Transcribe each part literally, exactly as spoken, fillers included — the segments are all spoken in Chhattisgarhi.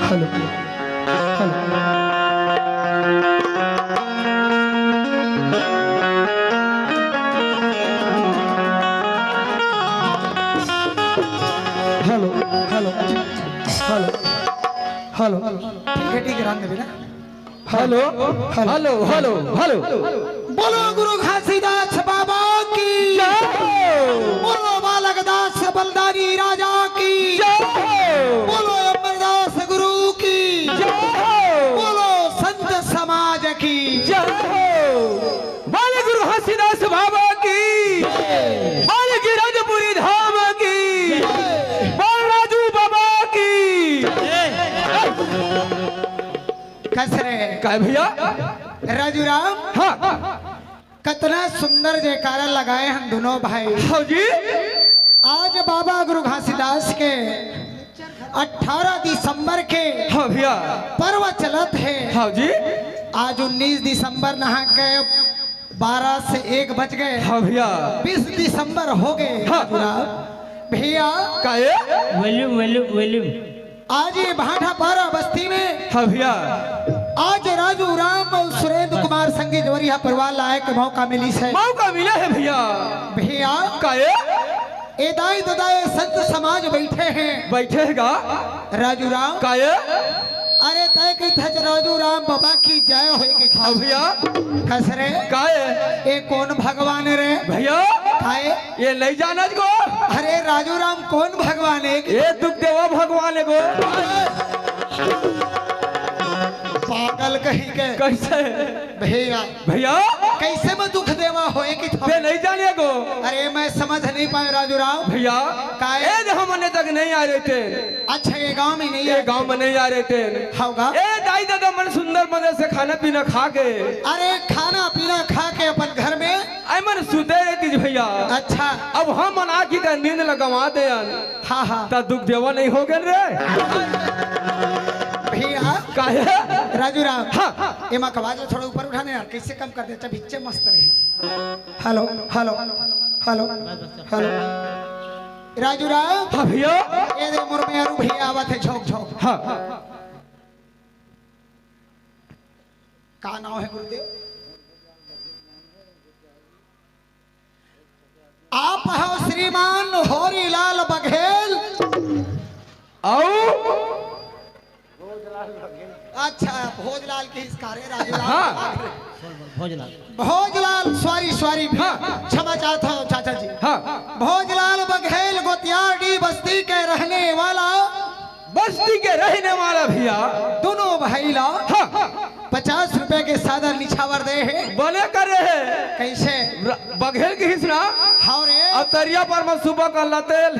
Hello, hello. Hello, hello, hello, hello. ठीक है, ठीक है, रहने दे बेटा। Hello, hello, hello, hello. बोलो गुरु घासीदास बाबा की जय हो। बोलो बालक दास बलदानी राजा की जय हो। बोलो अमरदास गुरु की जय हो। बोलो संत समाज की जय हो। बालक गुरु घासीदास बाबा की जय। बालक गिरिराजपुरी धाम की जय। बाल राजू बाबा की जय। कस रे। काय भैया? राजू राम। हाँ। कतना सुंदर जयकारा लगाए हम दोनों भाई। हाँ जी। आज बाबा गुरु घासीदास के अठारह दिसंबर के हाँ भैया। पर्व चलत हे। हाँ जी। आज उन्नीस दिसंबर नहा के बारह से एक बज गए। हाँ भैया। बीस दिसंबर हो गए। हाँ। राजू राम। भैया। काय? Volume, volume, volume. आज ये भाटापारा बस्ती में हाँ भैया। आज राजू राम और सुरेंद्र कुमार संगी जवरिया परिवार ला आए के मौका मिलिस हे। मौका मिला हे भैया। भैया। काय? ए दाई ददा, ए संत समाज बैठे हे। बैठे हे गा। राजू राम। काय? अरे तय कहिथस राजू राम बाबा की जय होय कहिथस। हाँ भैया। कस रे? काय? ए कोन भगवान रे? भैया। काय? ये नइ जानस गो। अरे राजू राम कोन भगवान हे? ये दुख देवा भगवान हे गो। पागल कहीं के। कइसे? भैया। भैया। कइसे मैं दुख देवा होय कहिथस? ते नइ जाने गो। अरे मैं समझ नइ पाएंव राजू राम। भैया। काय? ए दे हमन ए जग नइ आए रहितेन। अच्छा, ये गांव में नइ आए। गांव में नइ आए रहितेन। हव गा। ए दाई ददा मन सुंदर मजे से खाना पीना खा के। अरे खाना पीना खा के अपन घर में। अइ मन सुते रहितिस भैया। अच्छा। अब हमन आखी त नींद ल गंवा देन। हाँ, हाँ। त दुख देवा नइ हो गेन रे। भैया। काहे? राजू राम। हाँ। एमा के आवाज ल थोड़ा ऊपर उठा ना यार, कइसे कम कर दे, अच्छा, बिच्चे मस्त रही। Hello, hello, hello, hello. Raju Ram. हाँ भैया। ए दे मोर मेहरू भैया आवत हे, झोंक, झोंक। हाँ। का नाम हे गुरुदेव? आप हव श्रीमान होरीलाल बघेल। अउ? अच्छा, भोजलाल के हिसकारे राजू राम। हाँ। भोजलाल। भोजलाल, सॉरी, सॉरी भैया। हाँ। क्षमा चाहता हूँ चाचा जी। हाँ। भोजलाल बघेल गोतियारडीह बस्ती के रहने वाला। बस्ती के रहने वाला भैया। दोनों भाई ला हाँ। पचास रुपए के सादा निछावर दे हे। बने करे हे। कइसे? र-, बघेल कहिस ना। हाँ रे। अउ तरिया पर मैं सुबह कर ला तेल।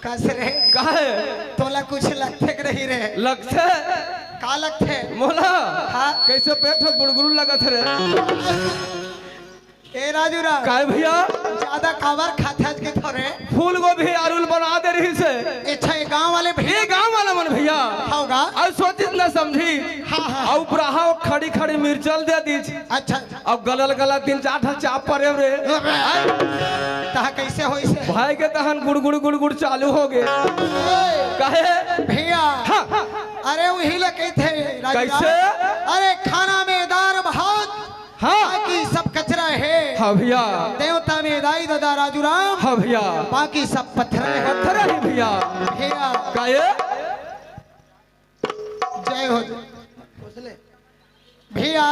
कस रे। काहे? तोला कुछ लगथे के नहीं रे? लगथे। का लगथे? मोला? हाँ। कइसे पेट ह गुड़गुड़ लगत हे रे? ए राजू राम। काय भैया? ज्यादा काबर खाथस कहिथस रे? फूल गोभी आलू ल बना दे रहिस हे। अच्छा, ये गांव वाले भैया? ये गांव वाला मन भैया। हव गा। अउ सोचिस न समझिस। हाँ, हाँ। अउ उपराहा खड़ी खड़ी मिर्चा ल दे दिस। अच्छा। अब गलल गलल तीन चार ठा चाप परे रे। अबे। तह कइसे होइस हे? भाई के तहन गुड़गुड़ गुड़गुड़ चालू हो गे। ए। काहे? भैया। हाँ। अरे उही ल कहिथे राजू राम। कइसे? अरे खाना में दार भात हाँ। बाकी सब कचरा हे। हाँ भैया। देवता में दाई ददा राजू राम। हाँ भैया। बाकी सब पत्थर हे। पत्थर हे भैया। भैया। काहे? जय हो। भैया।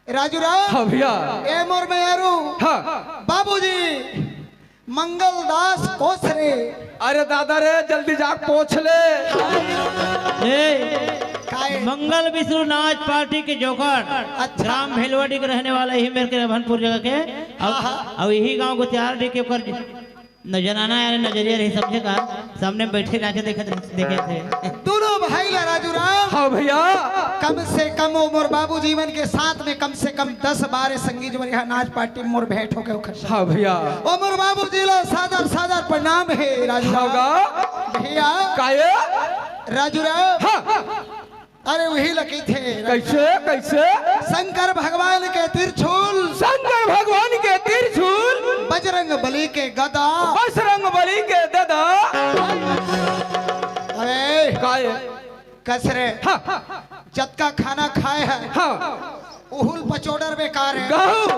राजू राम। हाँ भैया। ए मोर मेहरू। हाँ। बाबूजी। मंगल दास कोस रे। अरे दादा रे, जल्दी जाके पोंछ ले। ए, काय? मंगल विष्णु नाच पार्टी के जोकर, अच्छा। ग्राम भेलवाडी के रहने वाला ही मेरे के रभनपुर जगह के। अउ, हाँ, हाँ। अउ यही गांव गोतियारडीह के ओकर न जनाना यार नजरिया रही, समझे का? सामने बैठे नाचे देखत रहे, देखे थे। दोनों भाई ला राजू राम। हाँ भैया। कम से कम वो मोर बाबूजी मन के साथ में कम से कम दस बारह संगी जो यहाँ नाच पार्टी में मोर भेंट हो गए ओखर। हाँ भैया। ओ मोर बाबूजी ला सादर सादर प्रणाम हे राजू राम। हाँ गा। भैया। काये? राजू राम। हाँ। अरे उही ल कहिथे। कइसे, कइसे? शंकर भगवान के त्रिशूल। शंकर भगवान के त्रिशूल। बजरंग बली के गदा। बजरंग बली के गदा। अरे कस रे। हाँ। जतका खाना खाए हे, हाँ। उहुल पचोडर बेकार हे। गहू।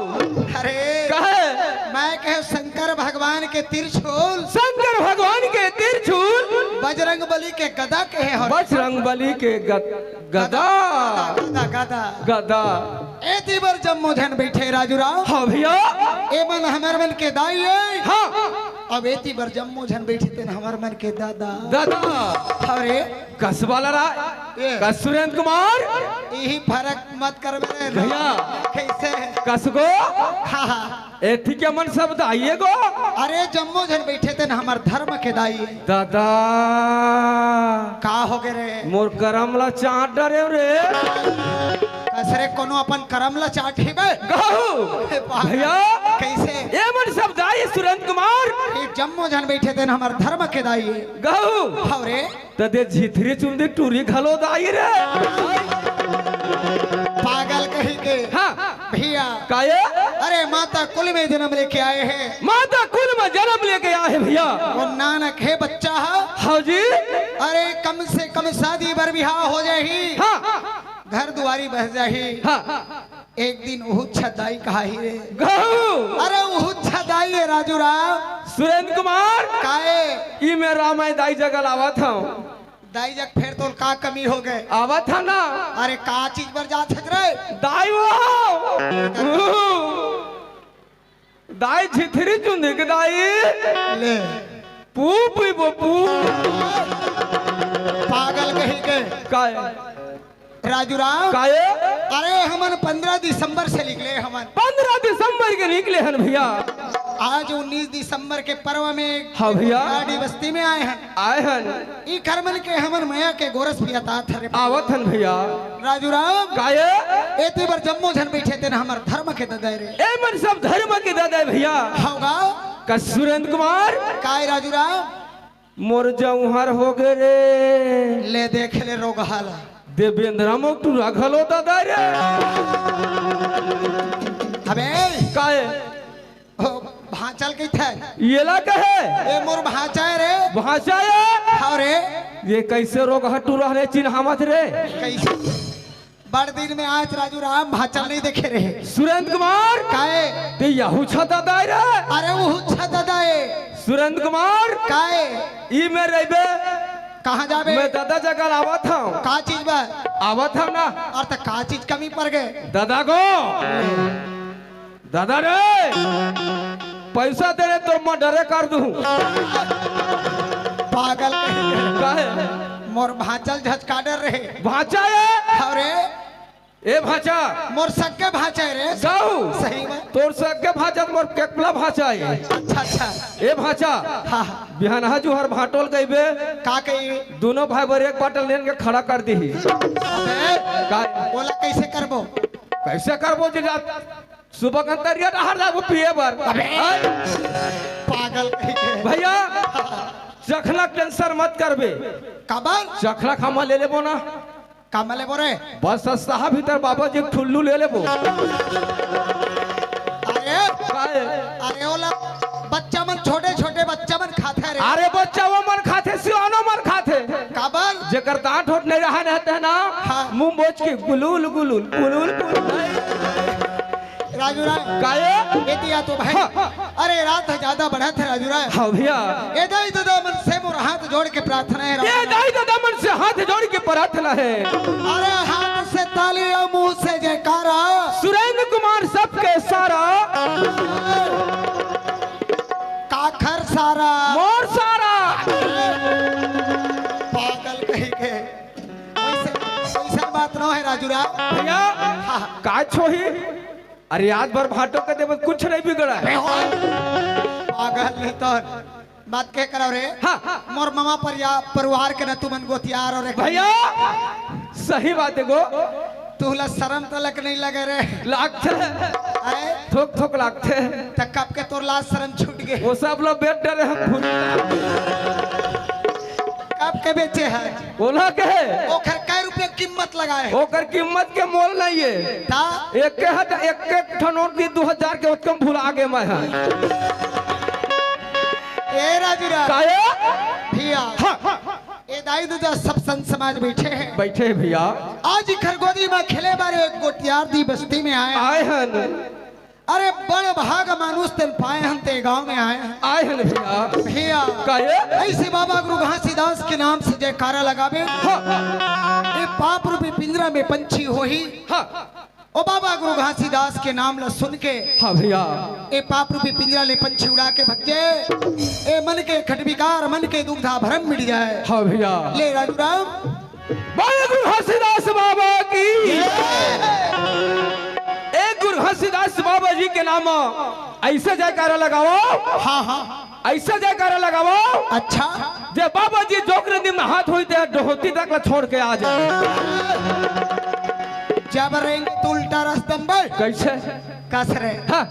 अरे। कहे। मैं कहे शंकर भगवान के त्रिशूल। शंकर भगवान के त्रिशूल। बजरंग बली के गदा कहे हो। बजरंग बली के गद-, गदा। गदा, गदा, गदा। गदा। एती बर जम्मो झन बइठे राजू राव। हाँ भइया। ए मन हमर मन के दाई हे। हाँ। अब एती बर जम्मो झन बइठे तेन हमर मन के दादा। दादा। अरे। कस वाला रा-, ए। कस सुरेंद्र कुमार। इही फरक मत कर मेरे भइया। कइसे? कस गो। हाँ, हाँ। एती के मन सब दाई हे गो। अरे जम्मो झन बइठे तेन हमर धर्म के दाई हे। दादा। का होगे रे? मोर करम ला चाट डरेव रे। कस रे कोनो अपन करम ला चाट ही बे। गहू। ए बाप। भइया। कइसे? ए मन सब दाई सुरेंद्र कुमार। ए जम्मो झन बइठे तेन हमर धर्म के दाई हे। गहू। हव रे। त दे झिथरी चुंदी टूरी घलो दाई रे। पागल कहीं के। हाँ। भइया। काये? अरे माता कुल में जनम लेके आए हे। माता कुल में जनम लेके आए हे भइया। वो नानक हे बच्चा हे। हाँ जी। अरे कम से कम शादी बर बिहाव हो जाही। हाँ। घर दुवारी बस जाही। हाँ। एक दिन उहू छदाई कहाही रे। गहू। अरे उहू छदाई हे राजू राव। सुरेंद्र कुमार। काये? ई मैं रामाय दाई जगह ल आवत हंव। दाई जग फेर तोर का कमी होगे? आवत हंव ना। अरे का चीज बर जात हस रे? दाई वो। दाई झिथरी चुंदी के दाई। ले। पू पीबो पू। पागल कहीं के। काय? राजू राव। काये? अरे हमन पंद्रह दिसंबर से निकले हमन। पंद्रह दिसंबर के निकले हन भइया। आज उन्नीस दिसंबर के पर्व में हाँ भइया। गाड़ी बस्ती में आए हन। आए हन। ई कर मन के हमन मया के गोरस पियातात हरे। आवत हन भइया। राजू राव। काये? एती बर जम्मो झन बइठे तेन हमर धर्म के ददा हे रे। ए मन सब धर्म के ददा हे भइया। हव गा। का सुरेंद्र कुमार। काय राजू राव? मोर जौहर होगे रे। ले देख ले रोगहा ला। देवेंद्र मोटू घलो ददा रे। अबे। काय? ओ, भांचा ल कहिथे। एला कहे? ए मोर भांचा हे रे। भांचा हे? हव रे। ए कइसे रोगहा टूरा हे चिन्हावत रे? कइसे? बड़ दिन में आज राजू राव भांचा ल नइ देखे रे। सुरेंद्र कुमार। काय? ते यहू छा ददा हे रे। अरे उहू छा ददा हे। सुरेंद्र कुमार। काय? ई में रहिबे। कहाँ जाबे? मैं ददा जगह ल आवत हंव। का चीज बर? आवत हंव ना। अरे त का चीज कमी परगे? ददा गो। ददा रे, पइसा दे रे तो मैं डरे कर दूं। पागल कहीं के। काहे? मोर भांचा ल झचका डर रे। भांचा हे? अरे। ए भांचा। मोर सक्के भांचा हे रे। गहू। सही में। तोर सक्के भांचा त मोर केकला भांचा हे। अच्छा, अच्छा। ए भांचा। हाँ, हाँ। बिहानहा जुहर भांटो ल कहिबे। का कही? दूनों भाई बर एक बाटल लेन के खड़ा कर दिही। अबे, का? ओला कइसे करबो? कइसे करबो जे जा-, सुबह के तरिया डहर जाबो पिए बर। अबे! हैं? पागल कहीं के। भइया, चखना के tension मत करबे। काबर? चखना खामा ले लेबो ना। कामा लेबो रे? बस सस्ता भीतर बाबा जी ठुल्लू ले लेबो। अरे, काय? अरे ओला बच्चा मन, छोटे छोटे बच्चा मन खाथे रे। अरे बच्चा वो मन खाथे, सियानो मन खाथे। काबर? जेकर दांत होठ नइ रहय न, ते ना, हाँ। मुंह बोच के गुलुल गुलुल, गुलुल गुलुल। राजू राय। काये? एती आ तो भाई। हाँ। अरे रात ह जादा बढ़त हे राजू राय। हाँ भइया। ए दाई ददा मन से मोर हाथ जोड़ के प्रार्थना हे राजू राय। ए दाई ददा मन से हाथ जोड़ के प्रार्थना हे। अरे हाथ से ताली अउ मुंह से जयकारा। सुरेंद्र कुमार सबके सारा। काखर सारा। मोर सारा। पागल कहीं के। वइसे, वइसन बात नोहे राजू राय। भइया, हाँ। का छोही? अरे आज भर भांटो के देबे, कुछ नइ बिगड़य। अबे हो। पागल नइ तो बात के करव रे। हाँ। मोर ममा परिवार के न तुमन गोतियार अउ रे। भइया, सही बात हे गो। तुला सरम तलक नइ लगे रे। लागथे। अरे? थोक थोक लागथे। त कब के तोर लाज सरम छूट गे? वो सब लोग बेट डरे हम भूल। कब के बेचे हे? ओला के? ओखर कै रुपया कीमत लगाए हे? ओकर कीमत के मोल नइ हे। ता? एक के हट, एक एक ठन नोट भी दू हजार के ओतकम भुला गे मैं ह। ए राजू राय। काये? भइया। हाँ। ए दाई ददा, सब संत समाज बैठे हैं। बैठे हैं भैया। आज इखर गोदी में खेले बारे एक गोटियार दी बस्ती में आए। आए हन। अरे बड़ भाग मानुष तेन पाए हन ते गांव में आए हन। आए हन भैया। भैया। काहे? ऐसे बाबा गुरु घासीदास के नाम से जयकारा लगावे। हाँ। ये पाप रूपी पिंजरा में पंछी होही। हाँ। ओ बाबा गुरु घासीदास के नाम ला सुन के हाँ भैया। ए पाप रूपी पिंजरा ले पंछी उड़ा के भग जाए। ए मन के खटविकार, मन के दुविधा भरम मिट जाए। हाँ भैया। ले राजू राम। बाबा गुरु घासीदास बाबा की। ए गुरु घासीदास बाबा जी के नाम ऐसे जयकारा लगाओ। हाँ, हाँ। ऐसे जयकारा लगाओ। अच्छा। जे बाबा जी जोक नदी में हाथ होई ते डोहती तक ला छोड़ के आ जाए। जब रहेंगे तो उल्टा रास्ता में। कैसे? कस रे। हाँ।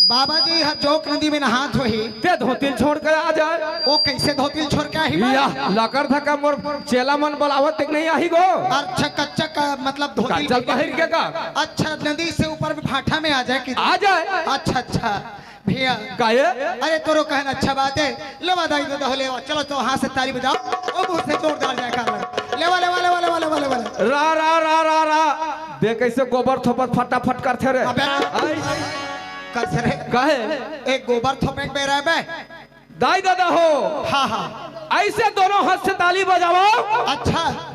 बाबा जी हर जोक नदी में नहात होही। ते धोती छोड़ के आ जाए। वो कैसे धोती छोड़ के आही बा? या, लकर धक्का मोर चेला मन बुलावत तक नहीं आही गो। अच्छा, कच्चा का मतलब धोती कच्चा पहिर के का? अच्छा, नदी से ऊपर भी भाटा में आ जाए कि? आ जाए। अच्छा, अच्छा। भैया। काहे? अरे तोरो कहना अच्छा बात है। लेवा दाई ददा हो लेवा। चलो तो हाथ से ताली बजाओ। ओ मुंह से जोरदार जयकार लगा। लेवा, लेवा, लेवा, लेवा, लेवा, लेवा। रा, रा, रा, रा, रा। दे कैसे गोबर थोपत फटाफट करथे रे। अबे। आई। कर से रे। काहे? एक गोबर थोपे के बेरा है बे। दाई ददा हो। हाँ, हाँ। ऐसे दोनों हाथ से ताली बजाओ। अच्छा।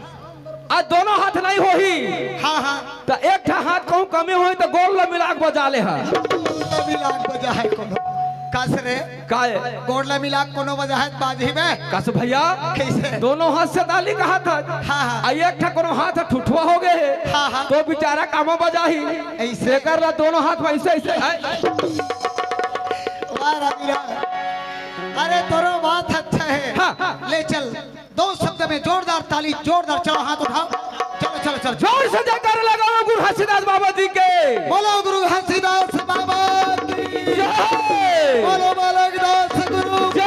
आ दोनों हाथ नहीं होही। हाँ, हाँ। त एक ठा हाथ कहूँ कमी होही त गोड़ ला मिला के बजा ले हा। गोड़ ला मिला के बजा है कोनो। कस रे? काय? गोड़ ला मिला के कोनो बजा है बाजी में। कस भैया? कैसे? दोनों हाथ से ताली कहा था। हाँ, हाँ। आ एक ठा कोनो हाथ ठुठुआ हो गए है। हाँ, हाँ। तो बेचारा कामो बजा ही। ऐसे? एकर ला दोनों हाथ में ऐसे, ऐसे। वाह, राजू राम। अरे, तोरो बात अच्छा है। हाँ। ले चल, दो शब्द में जोरदार ताली, जोरदार, चलो, हाथ उठाओ, चलो, चलो, चलो। जोर से जयकारा लगाओ गुरु घासीदास बाबा जी के। बोलो गुरु घासीदास बाबा की। जय। बोलो बालक दास गुरु। जय।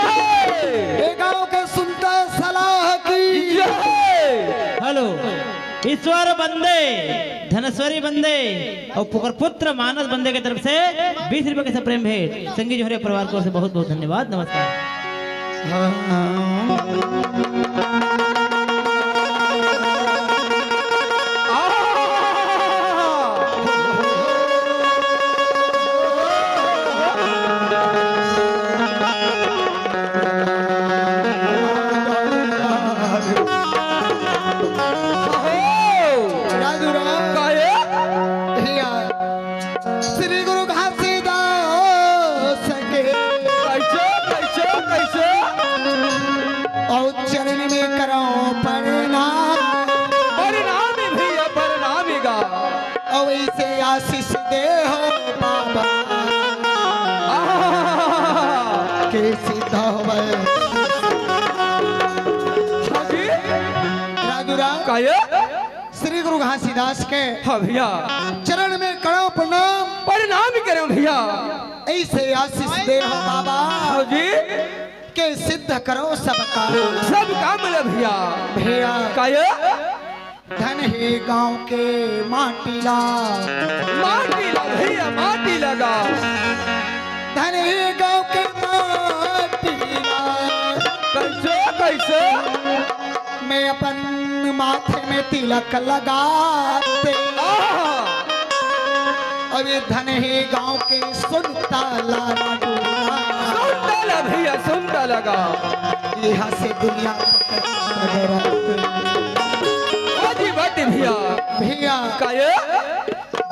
ये गांव के सुनता सलाह की। जय। हेलो, ईश्वर बंदे, धनेश्वरी बंदे और पुकर पुत्र मानस बंदे के तरफ से बीस रुपए के सप्रेम भेंट। संगी जोहरे परिवार को से बहुत बहुत धन्यवाद। नमस्कार। राजू राम। काहे? भैया, श्री गुरु घासीदास के कैसे, कैसे, कैसे? और चरण में करो प्रणाम। प्रणाम भैया, प्रणाम गा। और इसे आशीष दे हो बाबा। आहा। के सिद्ध होवे। हाँ जी। राजू राम। काहे? श्री गुरु घासीदास के हाँ भैया। चरण में करो प्रणाम। प्रणाम करो भैया। ऐसे आशीष दे हो बाबा। हाँ जी। के सिद्ध करो सब काम। सब काम ले भैया। भैया। काहे? धन हे गांव के माटी ला। माटी ला भैया, माटी लगा। धन हे गांव के माटी ला। कैसे, कैसे? मैं अपन माथे में तिलक लगाते। आहा। अबे धन हे गांव के सुनता ला राजू। सुनता ला भैया, सुनता लगा। यहाँ से दुनिया अजी बात भैया। भैया। काहे?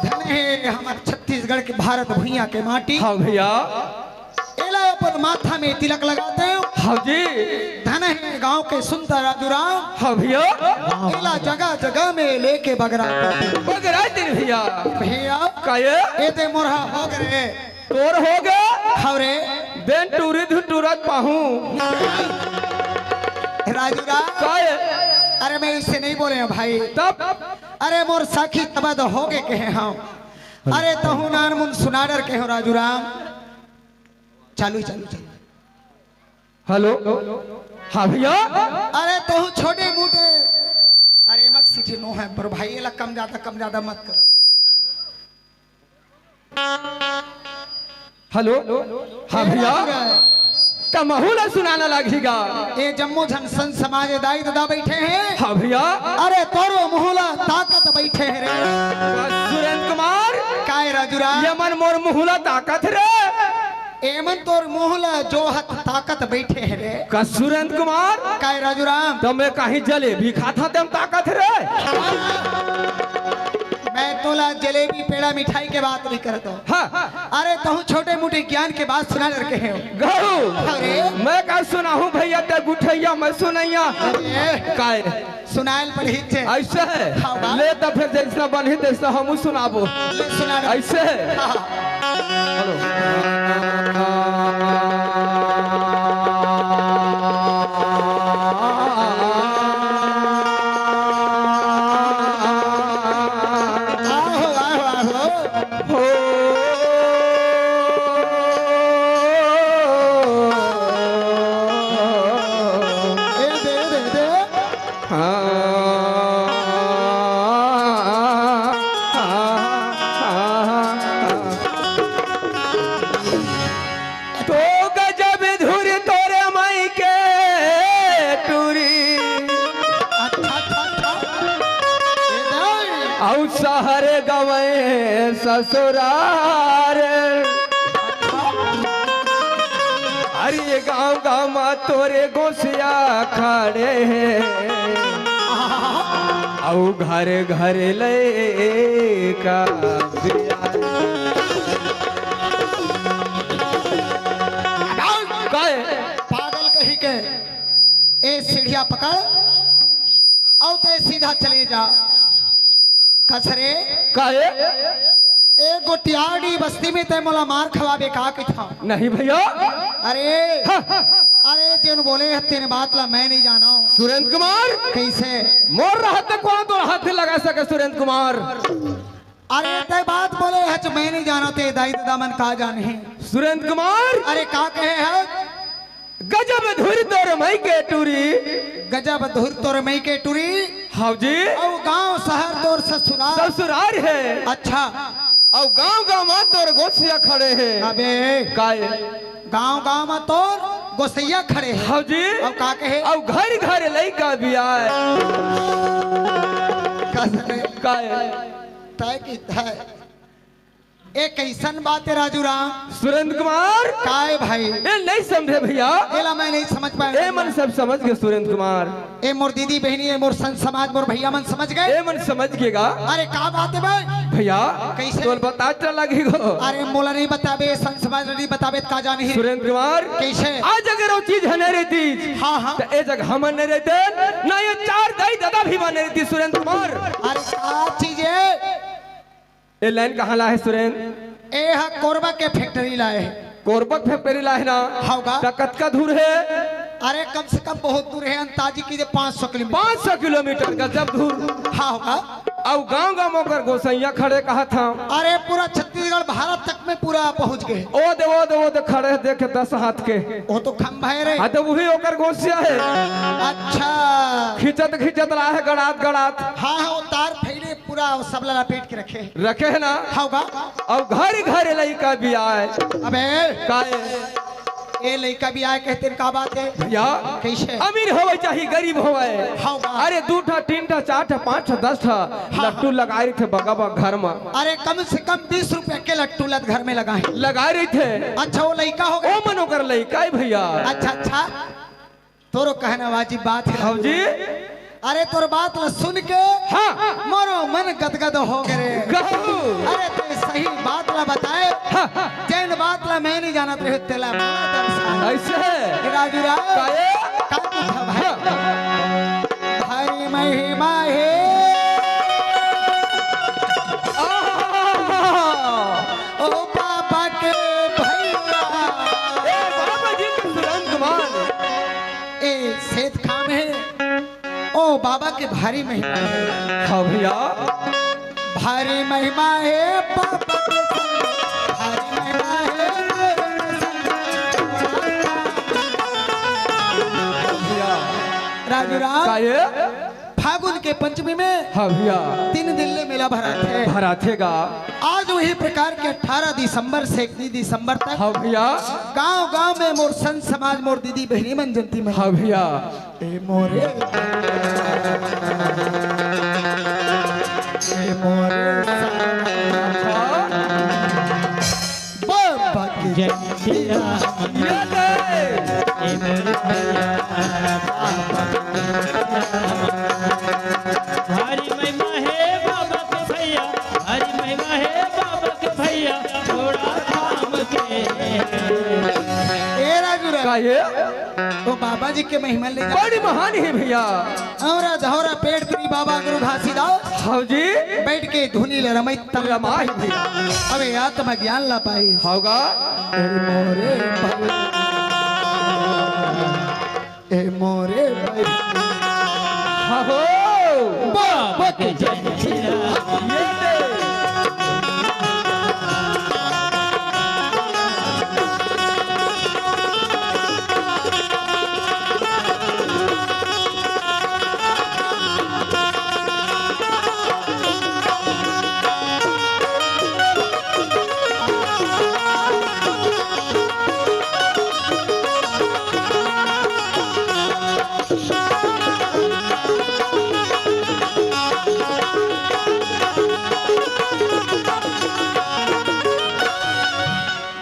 धन हे हमर छत्तीसगढ़ के भारत भुइयां के माटी। हाँ भैया। एला अपन माथा में तिलक लगाते हो। हाँ जी। धन हे गांव के सुनता राजू राम। हाँ भैया। एला जगह जगह में लेके बगराते। बगराते भैया। भैया। काहे? ए दे मोरहा हो गए। तोर हो गए? हवरे। देन टूरी धुन टूरत पाहूं। राजू राम। काहे? अरे मैं इससे नहीं बोले हूँ भाई। तब? अरे मोर साखी तबद हो गए कहे हूँ। अरे तहु नान मुन सुनाडर कहे हूँ राजू राम। चालू, चालू, चालू। हेलो, हाँ भैया। अरे तहु छोटे मोटे, अरे मक सीटी नो है, पर भाई ये ला कम ज्यादा, कम ज्यादा मत करो। हेलो, हाँ भैया। त महू ला सुनाना लागही गा। ए जम्मो झन संत समाज दाई ददा बइठे हे। हाँ भइया। अरे तोरो महू ला ताकत बइठे हे रे। का सुरेंद्र कुमार? काय राजू राम? ये मन मोर महू ला ताकत रे। एमन तोर महू ला जोहत ताकत बइठे हे रे। का सुरेंद्र कुमार? काय राजू राम? त मैं कहीं जलेबी खाता तेम ताकत रे। मैं तोला जलेबी पेड़ा मिठाई के बात नहीं करत हूँ। हाँ। अरे तहूँ छोटे मोटे ज्ञान के बात सुना करके हे। गहू। अरे। मैं का सुनाहूँ भइया, ते गुठैया मैं सुनैया। अरे। काय? सुनायल पड़ही चे। अइसे हे? हाँ, बा। ले त फेर जइसना बनही तइसना हमू सुनाबो। ले सुना ना। अइसे हे? हाँ। हेलो। आहो, आहो, आहो। हो। ए दे, ए दे, ए दे। हाँ। तो गजब धुर तोरे माई के टूरी। अच्छा, अच्छा, अच्छा। ए दे। अउ सहर गवै ससुरार। अरे गाँव गाँव मा तोरे गोसैया खड़े हे, अउ घर घर लइका बियाय। काय? पागल कहीं के, ए सीढ़िया पकड़। अउ तैं सीधा चले जा। कस रे? काहे? ए गोटियाड़ी बस्ती में तैं मोला मार खवाबे का कहिथंव? नहीं भइया। अरे, हाँ। अरे जेन बोले हे तेन बात ला मैं नहीं जानंव। सुरेंद्र कुमार। कइसे? मोर रहत कोनो तोर हाथ लगा सके सुरेंद्र कुमार। अरे तैं बात बोले हच मैं नहीं जानंव, ते दाई ददा मन का जानही। सुरेंद्र कुमार। अरे का कहे हे? गजब धुर तोर मई के टूरी। गजब धुर तोर मई के टूरी। हाँ जी। अउ गाँव सहर तोर ससुरार। ससुरार हे। अच्छा। अउ गाँव गाँव मा तोर गोसैया खड़े हे। अबे। काय? गाँव गाँव मा तोर गोसैया खड़े हे। हाँ जी। अउ का कहे? अउ घर घर लइका बियाय। कस रे? काय? तैं कहिथस। ए कइसन बात हे राजू राम? सुरेंद्र कुमार। काय भाई? ए नहीं समझे भइया। एला मैं नहीं समझ पाएंव। ए मन सब समझ गे सुरेंद्र कुमार। ए मोर दीदी बहिनी, ए मोर संत समाज, मोर भइया मन समझ गे। ए मन समझ गे गा। अरे का बात हे भाई? भइया। कइसे? तोला बताय त लागही गो। अरे मोला नहीं बताबे, संत समाज नहीं बताबे त का जानही। सुरेंद्र कुमार। कइसे? आज अगर ओ चीज हे नहीं रहतिस, हाँ, हाँ। त ए जग हमन नहीं रहतेन, ना ये चार दाई ददा भी मन नहीं रहतिस सुरेंद्र कुमार। अरे का चीज हे? ए लाइन कहाँ ला हे सुरेंद्र? ए हा कोरबा के फैक्ट्री ला हे। कोरबा के फैक्ट्री ला हे ना? हव गा। त कतका दूर हे? अरे कम से कम बहुत दूर हे, अंदाजी कीजिए पाँच सौ किलोमीटर। पाँच सौ किलोमीटर, गजब दूर। हाँ, हव गा। अउ गाँव गाँव मा ओकर गोसैया खड़े कहत हंव। अरे पूरा छत्तीसगढ़ भारत तक में पूरा पहुँच गे। ओ दे, ओ दे, ओ दे खड़े हे, देखे दस हाथ के। ओ तो खंभा हे रे। हाँ, त उही ओकर गोसैया हे। अच्छा। खींचत खींचत लाहे गड़ात गड़ात। हाँ, हाँ, ओ तार फैले पूरा सबला लपेट के रखे हे। रखे हे ना? हव गा। अउ घर घर लइका बियाय। अबे। काय? ए लइका बियाय कहिथे का बात हे? भइया। कइसे? अमीर होवय चाहे गरीब होवय। हव गा। अरे दू ठा, तीन ठा, चार ठा, पाँच ठा, दस ठा हाँ। लट्टू लगाय रहिथे बगा बगा घर मा। अरे कम से कम बीस रुपया के लट्टू ल त घर में लगाय हे। लगाय रहिथे। अच्छा ओ लइका होगे? ओ मन ओकर लइका हे भइया। अच्छा, अच्छा। तोरो कहना वाजिब बात हे। हव जी। अरे तोर बात ल सुन के हाँ। मोरो मन गदगद होगे रे। गहू। अरे तैं सही बात ल बताए। हाँ। जेन बात ल मैं नहीं जानत रहेंव तेला मोला दर्शाए। अइसे हे। राजू राम। काय? का पूछा भाई? हाँ। भारी महिमा हे। आहा। ओ बाबा के भइया। ए बाबा जी के सुरेंद्र कुमार। ए सेठ खाम हे, ओ बाबा के भारी महिमा हे। हाँ भइया। भारी महिमा हे बाबा के, भारी महिमा हे। भइया। राजू राम। काय? फागुन के पंचमी में हाँ भैया। तीन दिन ले मेला भराथे। भराथे गा। आज वही प्रकार के अठारह दिसंबर से इकतीस दिसंबर तक हाँ भैया। गांव-गांव में मोर संत समाज, मोर दीदी बहिनी मन जंती मन। हाँ भैया। ए मोरे, ए मोरे बाबा के जय श्री राम। ये दे। ए मोरे भैया, बाबा के जय श्री राम। हरि महिमा हे बाबा के भैया, हरि महिमा हे बाबा के भैया, थोड़ा काम के। ए राजू रे। का ये? तो बाबा जी के महिमा ले जा। बड़ी महान हे भैया। औरा धौरा पेट पुरी बाबा गुरु घासीदास। हाँ जी। बैठ के धुनी ले रमई तब रमाही भैया। अबे आत्मा ज्ञान ला पाई। होगा। ए मोरे भाई। ए मोरे भाई। हाँ हो। बाबा के जय श्री राम। ये दे।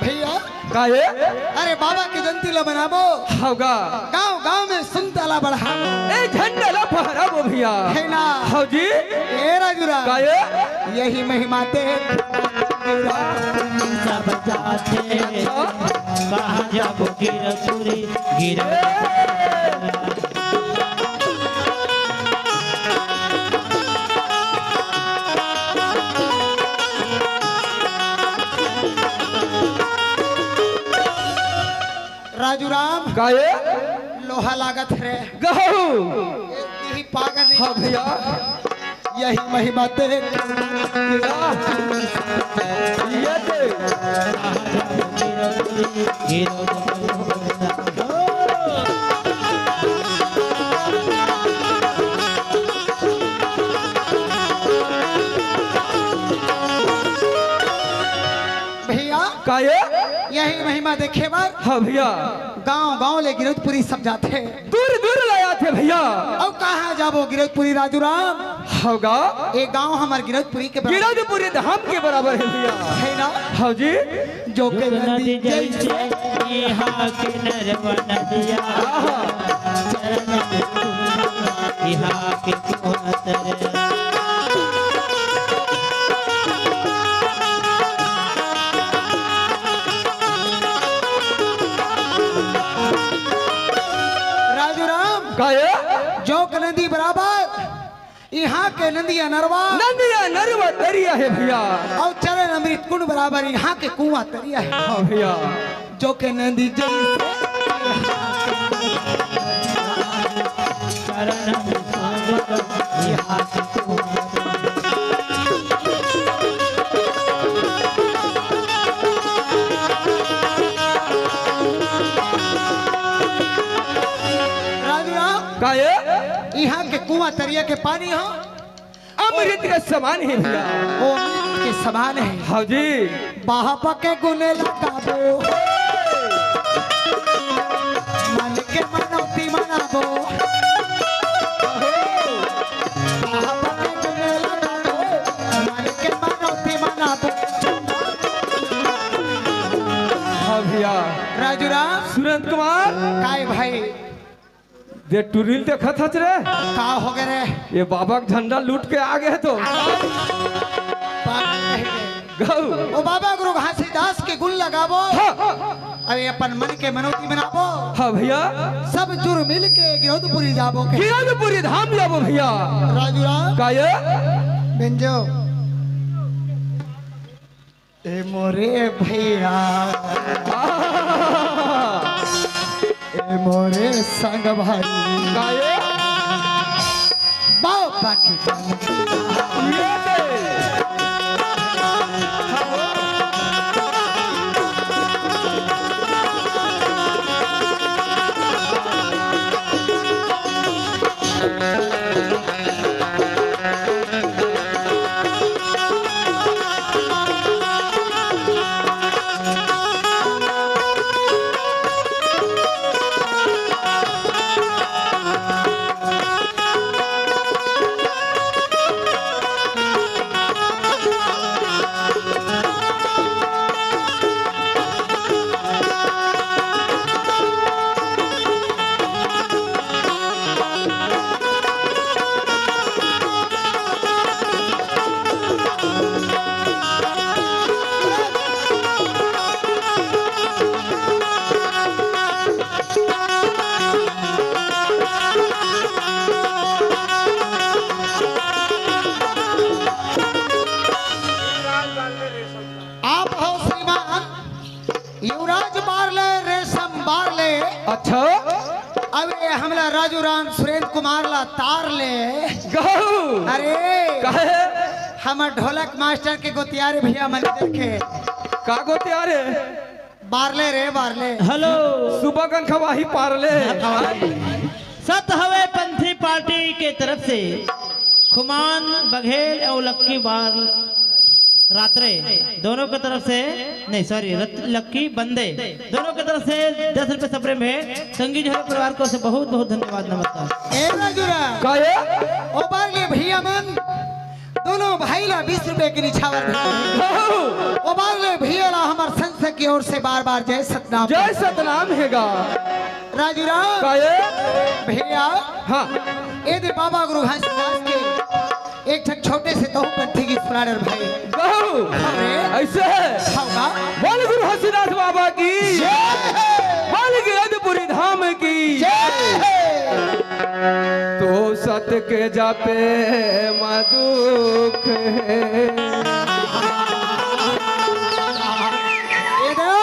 भैया। का हे? अरे बाबा के जंती ला मनाबो। हव गा। गांव-गांव में सुंदर ला बढ़ाबो। ए झंडा ला फहराबो भैया। हे ना? हव जी। ए राजू राम। का हे? यही महिमा ते सब जाते। अच्छा। कहाँ जाबो गिरपुरी गिर। राजू राम। का हे? लोहा लागत रे। गहू। यही पागल नहीं। हाँ भैया। यही महिमा ते। ये दे। भैया। का हे? यही महिमा देखे बर हाँ भैया। गांव-गांव ले गिरौदपुरी सब जाथे। दूर-दूर ले आथे भैया। अउ कहाँ जाबो गिरौदपुरी राजू राम? हव गा। ए गांव हमर गिरौदपुरी के बराबर। गिरौदपुरी धाम के बराबर हे भैया। हे ना? हव जी। जो के नदी जैसे यहाँ के नरवा नदिया। आहा। चरण में यहाँ के कुआं तरे। राजू राम। का हे? जोंक नदी बराबर, इहाँ के नदिया नरवा। नदिया नरवा तरिया हे भैया। अउ चरण अमृत कुंड बराबर, इहाँ के कुआं तरिया हे। हाँ भैया। जोंक नदी जैसे। राजू राम। का हे? इहाँ के कुआं तरिया के पानी हो। अमृत के समान हे भैया। ओ अमृत के समान हे। हाँ जी। बाप के गुण लगाबो, मन के मनौती मनाबो। बाप के गुण लगाबो, मन के मनौती मनाबो। हाँ भैया। राजू राम। सुरंत कुमार। काय भाई? दे टुरिल देखत हच रे। का हो गे रे? ये बाबा के झंडा लूट के आ गे तो। पागल कहीं के। गऊ। ओ बाबा गुरु घासीदास के गुण लगाबो। हाँ। अरे अपन मन के मनौती मनाबो। हाँ भैया। सब जुर मिल के गिरौदपुरी जाबो के। गिरौदपुरी धाम जाबो भैया। राजू राम। का हे? बेंजो। ए मोरे भैया, ए मोरे संग भाई। का हे? बाबा की ये दे। अच्छा। अब ये हमला राजू राम सुरेंद्र कुमार ला तार ले। गहू। अरे। काहे? हमर ढोलक मास्टर के गोतियारे भैया मन देखे। का गोतियारे? बारले रे, बारले। हेलो। सुबह कन खवाही पारले। सत हवे पंथी पार्टी के तरफ से खुमान बघेल और लक्की बार रात्रे दोनों के तरफ से, नहीं, सॉरी, रत-, लक्की बंदे दोनों के तरफ से दस रुपए सप्रेम है। संगी झोले परिवार को से बहुत बहुत धन्यवाद, नमस्कार। ए राजूरा। का ये? ओ बारले भैया मन, दोनों भाई ला बीस रुपए के निछावर भेंट। ओ बारले भैया ला हमर संस्था की ओर से बार बार जय सतनाम। जय सतनाम हेगा। राजूरा। का ये? भैया। हाँ। ए दे बाबा गुरु घासीदास के एक ठक छोटे से तहु पंथी गीत सुना रे भाई। गहू। अरे। ऐसे है। हाँ बा। बोल गुरु घासीदास बाबा की। जय। बोल गिरधपुरी धाम की। जय। तो सत के जापे मा दुख हे। ए दे।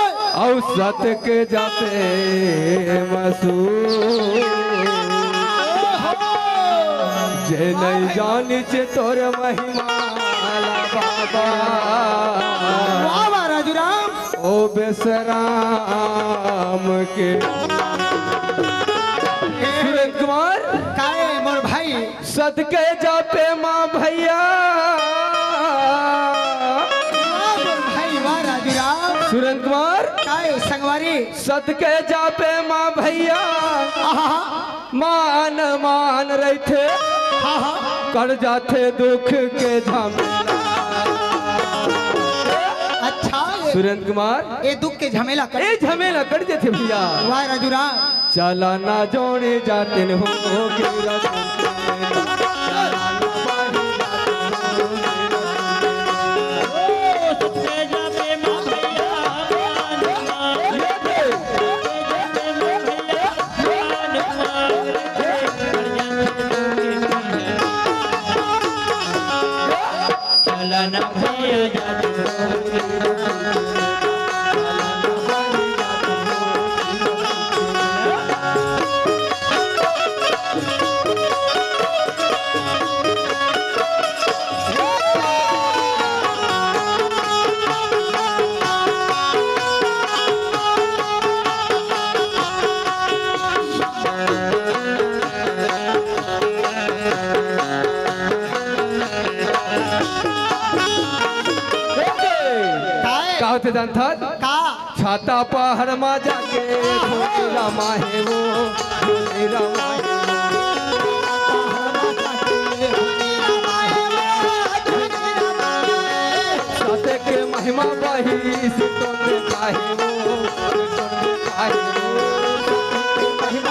अउ सत के जापे मा सुख। जे नहीं जानिच तोर महिमा ला बाबा। वाह, वाह, राजू राम। ओ बेसराम के। सुरेंद्र कुमार। काहे मोर भाई? सत के जापे मा भैया। वाह, वाह, भाई, वाह, राजू राम। सुरेंद्र कुमार। काय संगवारी? सत के जापे मा भैया। आहा। मान, मान रहिथे। हाँ, हाँ। कट जाथे दुख के झमेला। अच्छा, ये सुरेंद्र कुमार। ये दुख के झमेला कट ए झमेला कट जाथे भैया। वाह, राजू राम। चला ना जोड़े जातिन हो गिरा। काय? का होथे जानथस? का? छाता पहाड़ मा जाके धोखेला माहे वो, धोखेला माहे वो। सत्य के महिमा बही सितोन काहे वो, सितोन काहे वो। सत्य के महिमा बही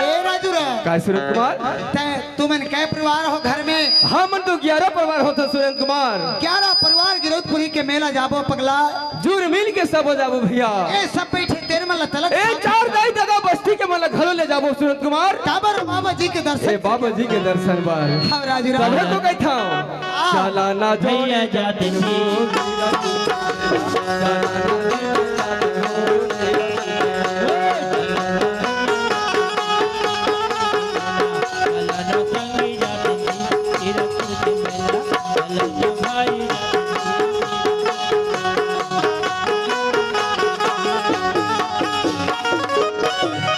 ए राजू रे। काय सुरेश कुमार? तै तुमन कै परिवार हो घर में? हमन तो ग्यारह परिवार होथन सुरेंद्र कुमार। ग्यारह परिवार गिरौदपुरी के मेला जाबो पगला। जुर मिल के सबो जाबो भैया। ए सब बैठे तेरे मन ला तलक ए चार दाई ददा बस्ती के मन ला घलो ले जाबो सुरेंद्र कुमार। काबर बाबा जी के दर्शन। ए बाबा जी के दर्शन बर। हाँ राजू राम। तभे तो कहथंव। हाँ। चला ना जोड़े भैया जातिन हो।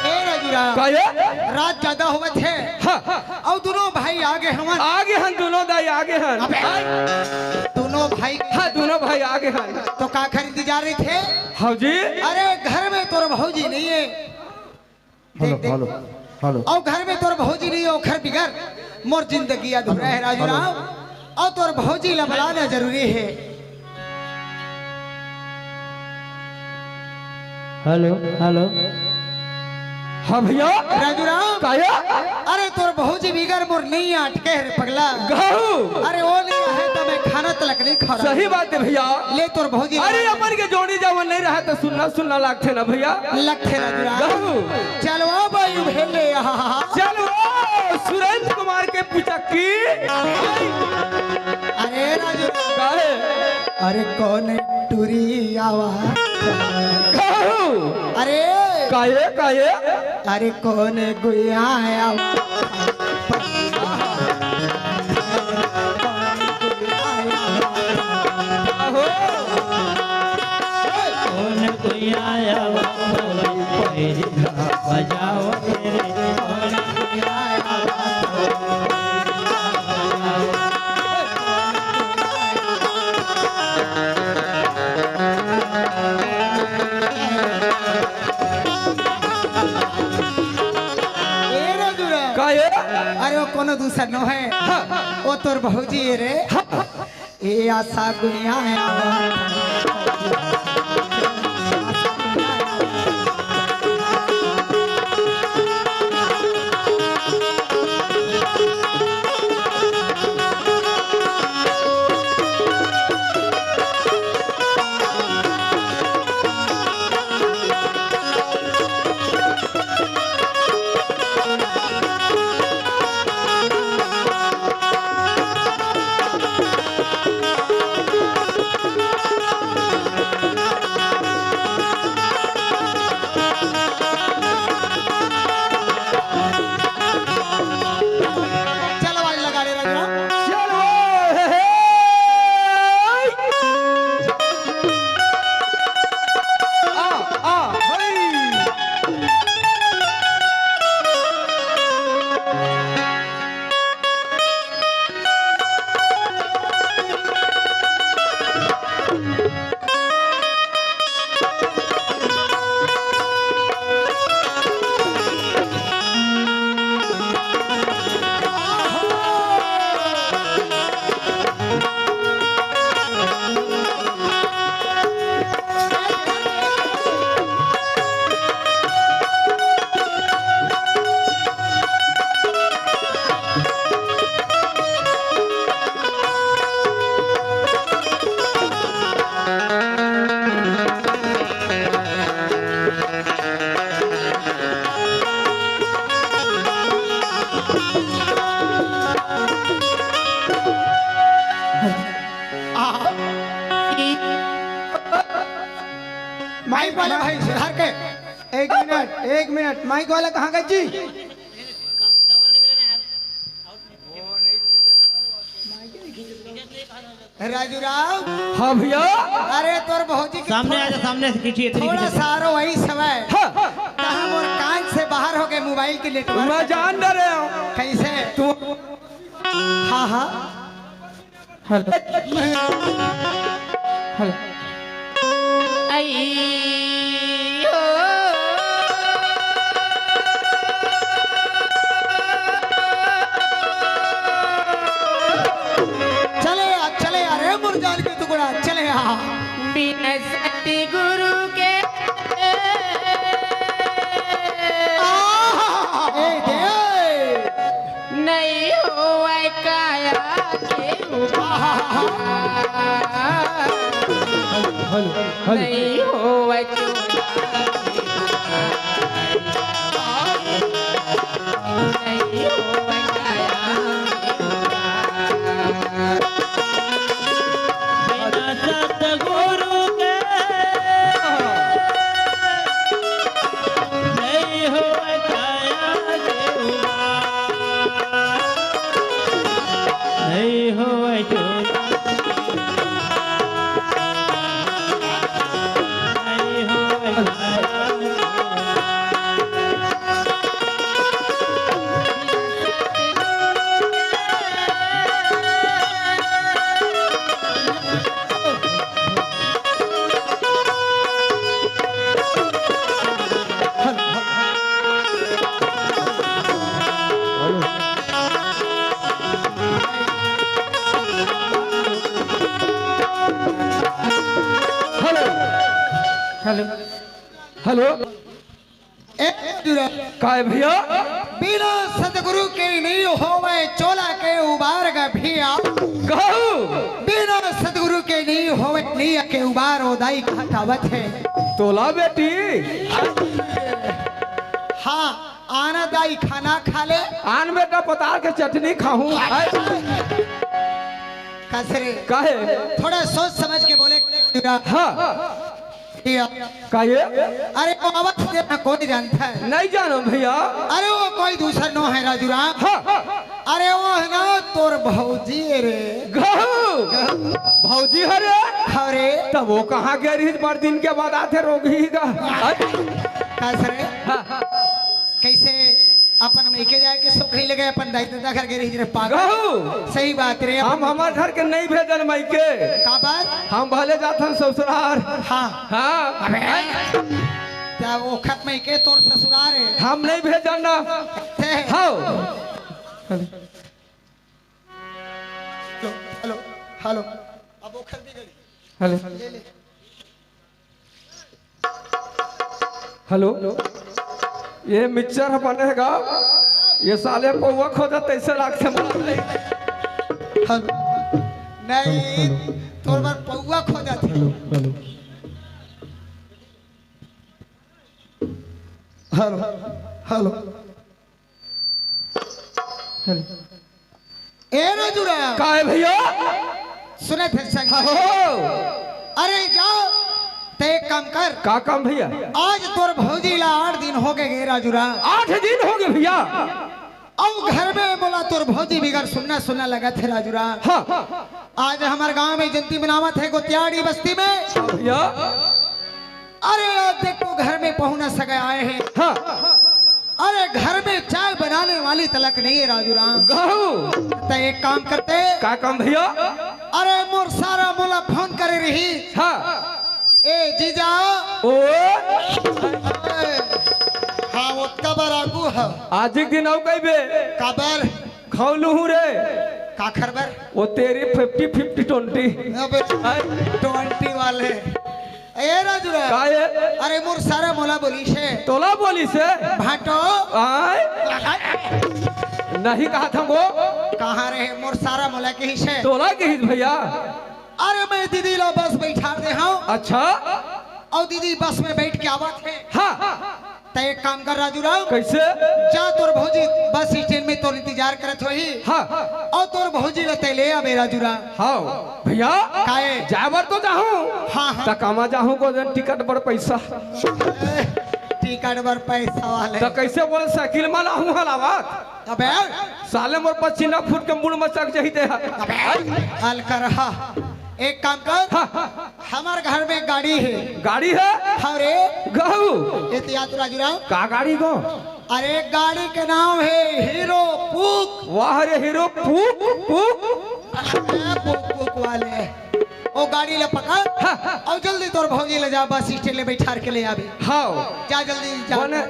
ए राजू राम। का ये? रात ज्यादा होवत हे। हाँ। अउ दुनों भाई आगे हवन। आगे हन, दुनों दाई आगे हन। अबे, दुनों भाई। हाँ, दुनों भाई आगे हन। तो काखर इंतजार रहिथे? हाँ जी। अरे, घर में तोर भौजी नहीं हे। हेलो, देख, देख। Hello, hello. अउ घर में तोर भौजी नहीं हे, ओखर बिगर मोर जिंदगी अधूरा हे, राजू राम। अउ तोर भौजी ला बलाना जरूरी हे। Hello, hello. हाँ भैया। राजू राम। काया? अरे तोर भौजी बिगर मोर नइ अटके रे पगला। गहू। अरे वो नइ आहे त मैं खाना तलक नइ खा रहा। सही बात है भैया। ले तोर भौजी। अरे अपन के जोड़ी जवन नइ रहा त सुन्ना सुन्ना लागथे ना भैया। लगथे राजू राम। गहू। चलवा बाई भेले। चलवा सुरेंद्र कुमार के पुचक्की। अरे राजू। काहे? अरे कौन टूरी आवा? कहू। अरे। काहे, काहे? अरे कौन गुया आवा? कहो। कौन गुया आवा? बजाओ तेरे। कौन गुया आवा? ए रे जुरा। का ए? अरे वो कोनो दूसर नो हे। हाँ। वो तोर भौजी ए रे। हाँ। ए आशा गुनिया हे। चलो, आज लगा दे रंगना। चलो, हे, हे। आ, आ, हई। माइक वाला भाई सुधार के। एक मिनट, एक मिनट, माइक वाला कहाँ गए जी? राजू राव। हाँ भैया। अरे तोर भौजी के सामने थोड़ा, आ जा, सामने से खींचिए, इधर थोड़ा खींचिए। सा रो वही समय। हाँ। कहाँ मोर कान से बाहर हो गए मोबाइल के नेटवर्क। मैं जान डरे हूँ। कैसे? तू। हाँ, हाँ। हेलो। हेलो। अइयो। चले आ, चले आ रे मुरझान के टुकड़ा, चले आ। बिन सतगुरु के। आहा, ए दे। नइ होवय काया के उबार। Hello, hello. नइ होवय चोला के उबार। नइ होवय काया के उबार। बिना सतगुरु के नइ होवय काया के उबार। नइ होवय चोला। नइ होवय काया के उबार। हेलो। हेलो। हेलो। ए, काय भैया? बिना सतगुरु के नहीं होवे चोला के उबार गा भैया। कहू। बिना सतगुरु के नहीं होवे नहीं के उबार ओ दाई कहा कहावत हे। तोला बेटी। हाँ, आना दाई खाना खा ले। आन बेटा पताल के चटनी खाहूं। कस रे। काहे? थोड़ा सोच समझ के बोले। हाँ। भैया। का ये? अरे वो आवत हे ना, कोई जानता है? नहीं जानो भैया। अरे वो कोई दूसर नो है राजू राम। हाँ। अरे वो है ना तोर भौजी है रे। गहू। भौजी हरे? हाँ रे। तब वो कहाँ गे रही, बड़ दिन के बाद आथे रोगही गा। कस रे? हाँ। कैसे अपन मइके जाए के सुख नहीं लगे, अपन दाई ददा घर गे रही रे पागल। गहू। सही बात रे। हम हमर घर के नहीं भेजन मइके। काबर? हम भले जाथन ससुरार। हाँ। हाँ। अबे। त ओखर मइके तोर ससुरार हे। हम नहीं भेजन ना। ते। हाँ। Hello, hello, hello. अब ओखर भी गड़ी। हेलो। ले, ले। हेलो, ये मिक्सचर ह बने हे गा, ये साले पौवा खोजत तइसे लागथे मोला। हेलो, नहीं, हेलो, तोर बर पौवा खोजत हे। Hello, hello. Hello, hello. Hello. ए राजू राम। का हे भैया? सुने थे संग। हाँ, हो। अरे जाओ, ते एक काम कर। का काम भैया? आज तोर भौजी ला आठ दिन हो गए गे राजू राम। आठ दिन हो गए भैया। अउ घर में बोला तोर भौजी बिगर सुन्ना सुन्ना लगथे राजू राम। हाँ। आज हमर गांव में जयंती मनावत हे गोतियाड़ी बस्ती में। भैया। अरे देख तो घर में पहुना सगा आए हे। हाँ। अरे घर में चाय बनाने वाली तलक नहीं हे राजू राम। गहू। त एक काम करते। का काम भैया? अरे मोर सारा मोला फोन करे रही। हाँ। ए जीजा। ओ। ए, हाँ, ओतका बर आगू ह। आज एक दिन अउ कहिबे। काबर? खाऊ लूहूं रे। काखर बर? वो तेरी फिफ्टी फिफ्टी ट्वेंटी। अबे, आय। ट्वेंटी वाले। ए राजू रे। का ये? अरे मोर सारा मोला बोलिस हे। तोला बोलिस हे? भाटो। आय। नहीं कहा था वो। कहाँ रे मोर सारा मोला कहिस हे? तोला कहिस भैया। अरे मैं दीदी ला बस बैठा दे हूँ। अच्छा। अउ दीदी बस में बैठ के आवत हे। हाँ। त एक काम कर राजू राम। कैसे? जा तोर भौजी बस स्टैंड में तोर इंतजार करत होही। हाँ। अउ तोर भौजी ला ते ले आबे राजू राम। हाँ। भैया। काहे? जाए बर तो जाहूँ। हाँ, हाँ। त कामा जाहूँ को दिन टिकट बर पैसा। टिकट बर पैसा वाले। त कैसे बोल साइकिल में लाहूँ हलावत? अबे। साले मोर पसीना फूट के मुड़ मचक जाही ते। अबे। अलकरहा। एक काम कर। हाँ। हमर घर में गाड़ी हे। गाड़ी हे? हाँ रे। गहू। ए तो याद राजू राम। का गाड़ी गो? अरे गाड़ी के नाम हे हीरो पुक। वाह रे हीरो पुक, पुक। अरे पुक, पुक वाले। ओ गाड़ी ला पकड़। हाँ। अउ जल्दी तोर भौजी ला जा बस स्टैंड ले बैठार के ले आबे। हाँ। जा जल्दी जा। बने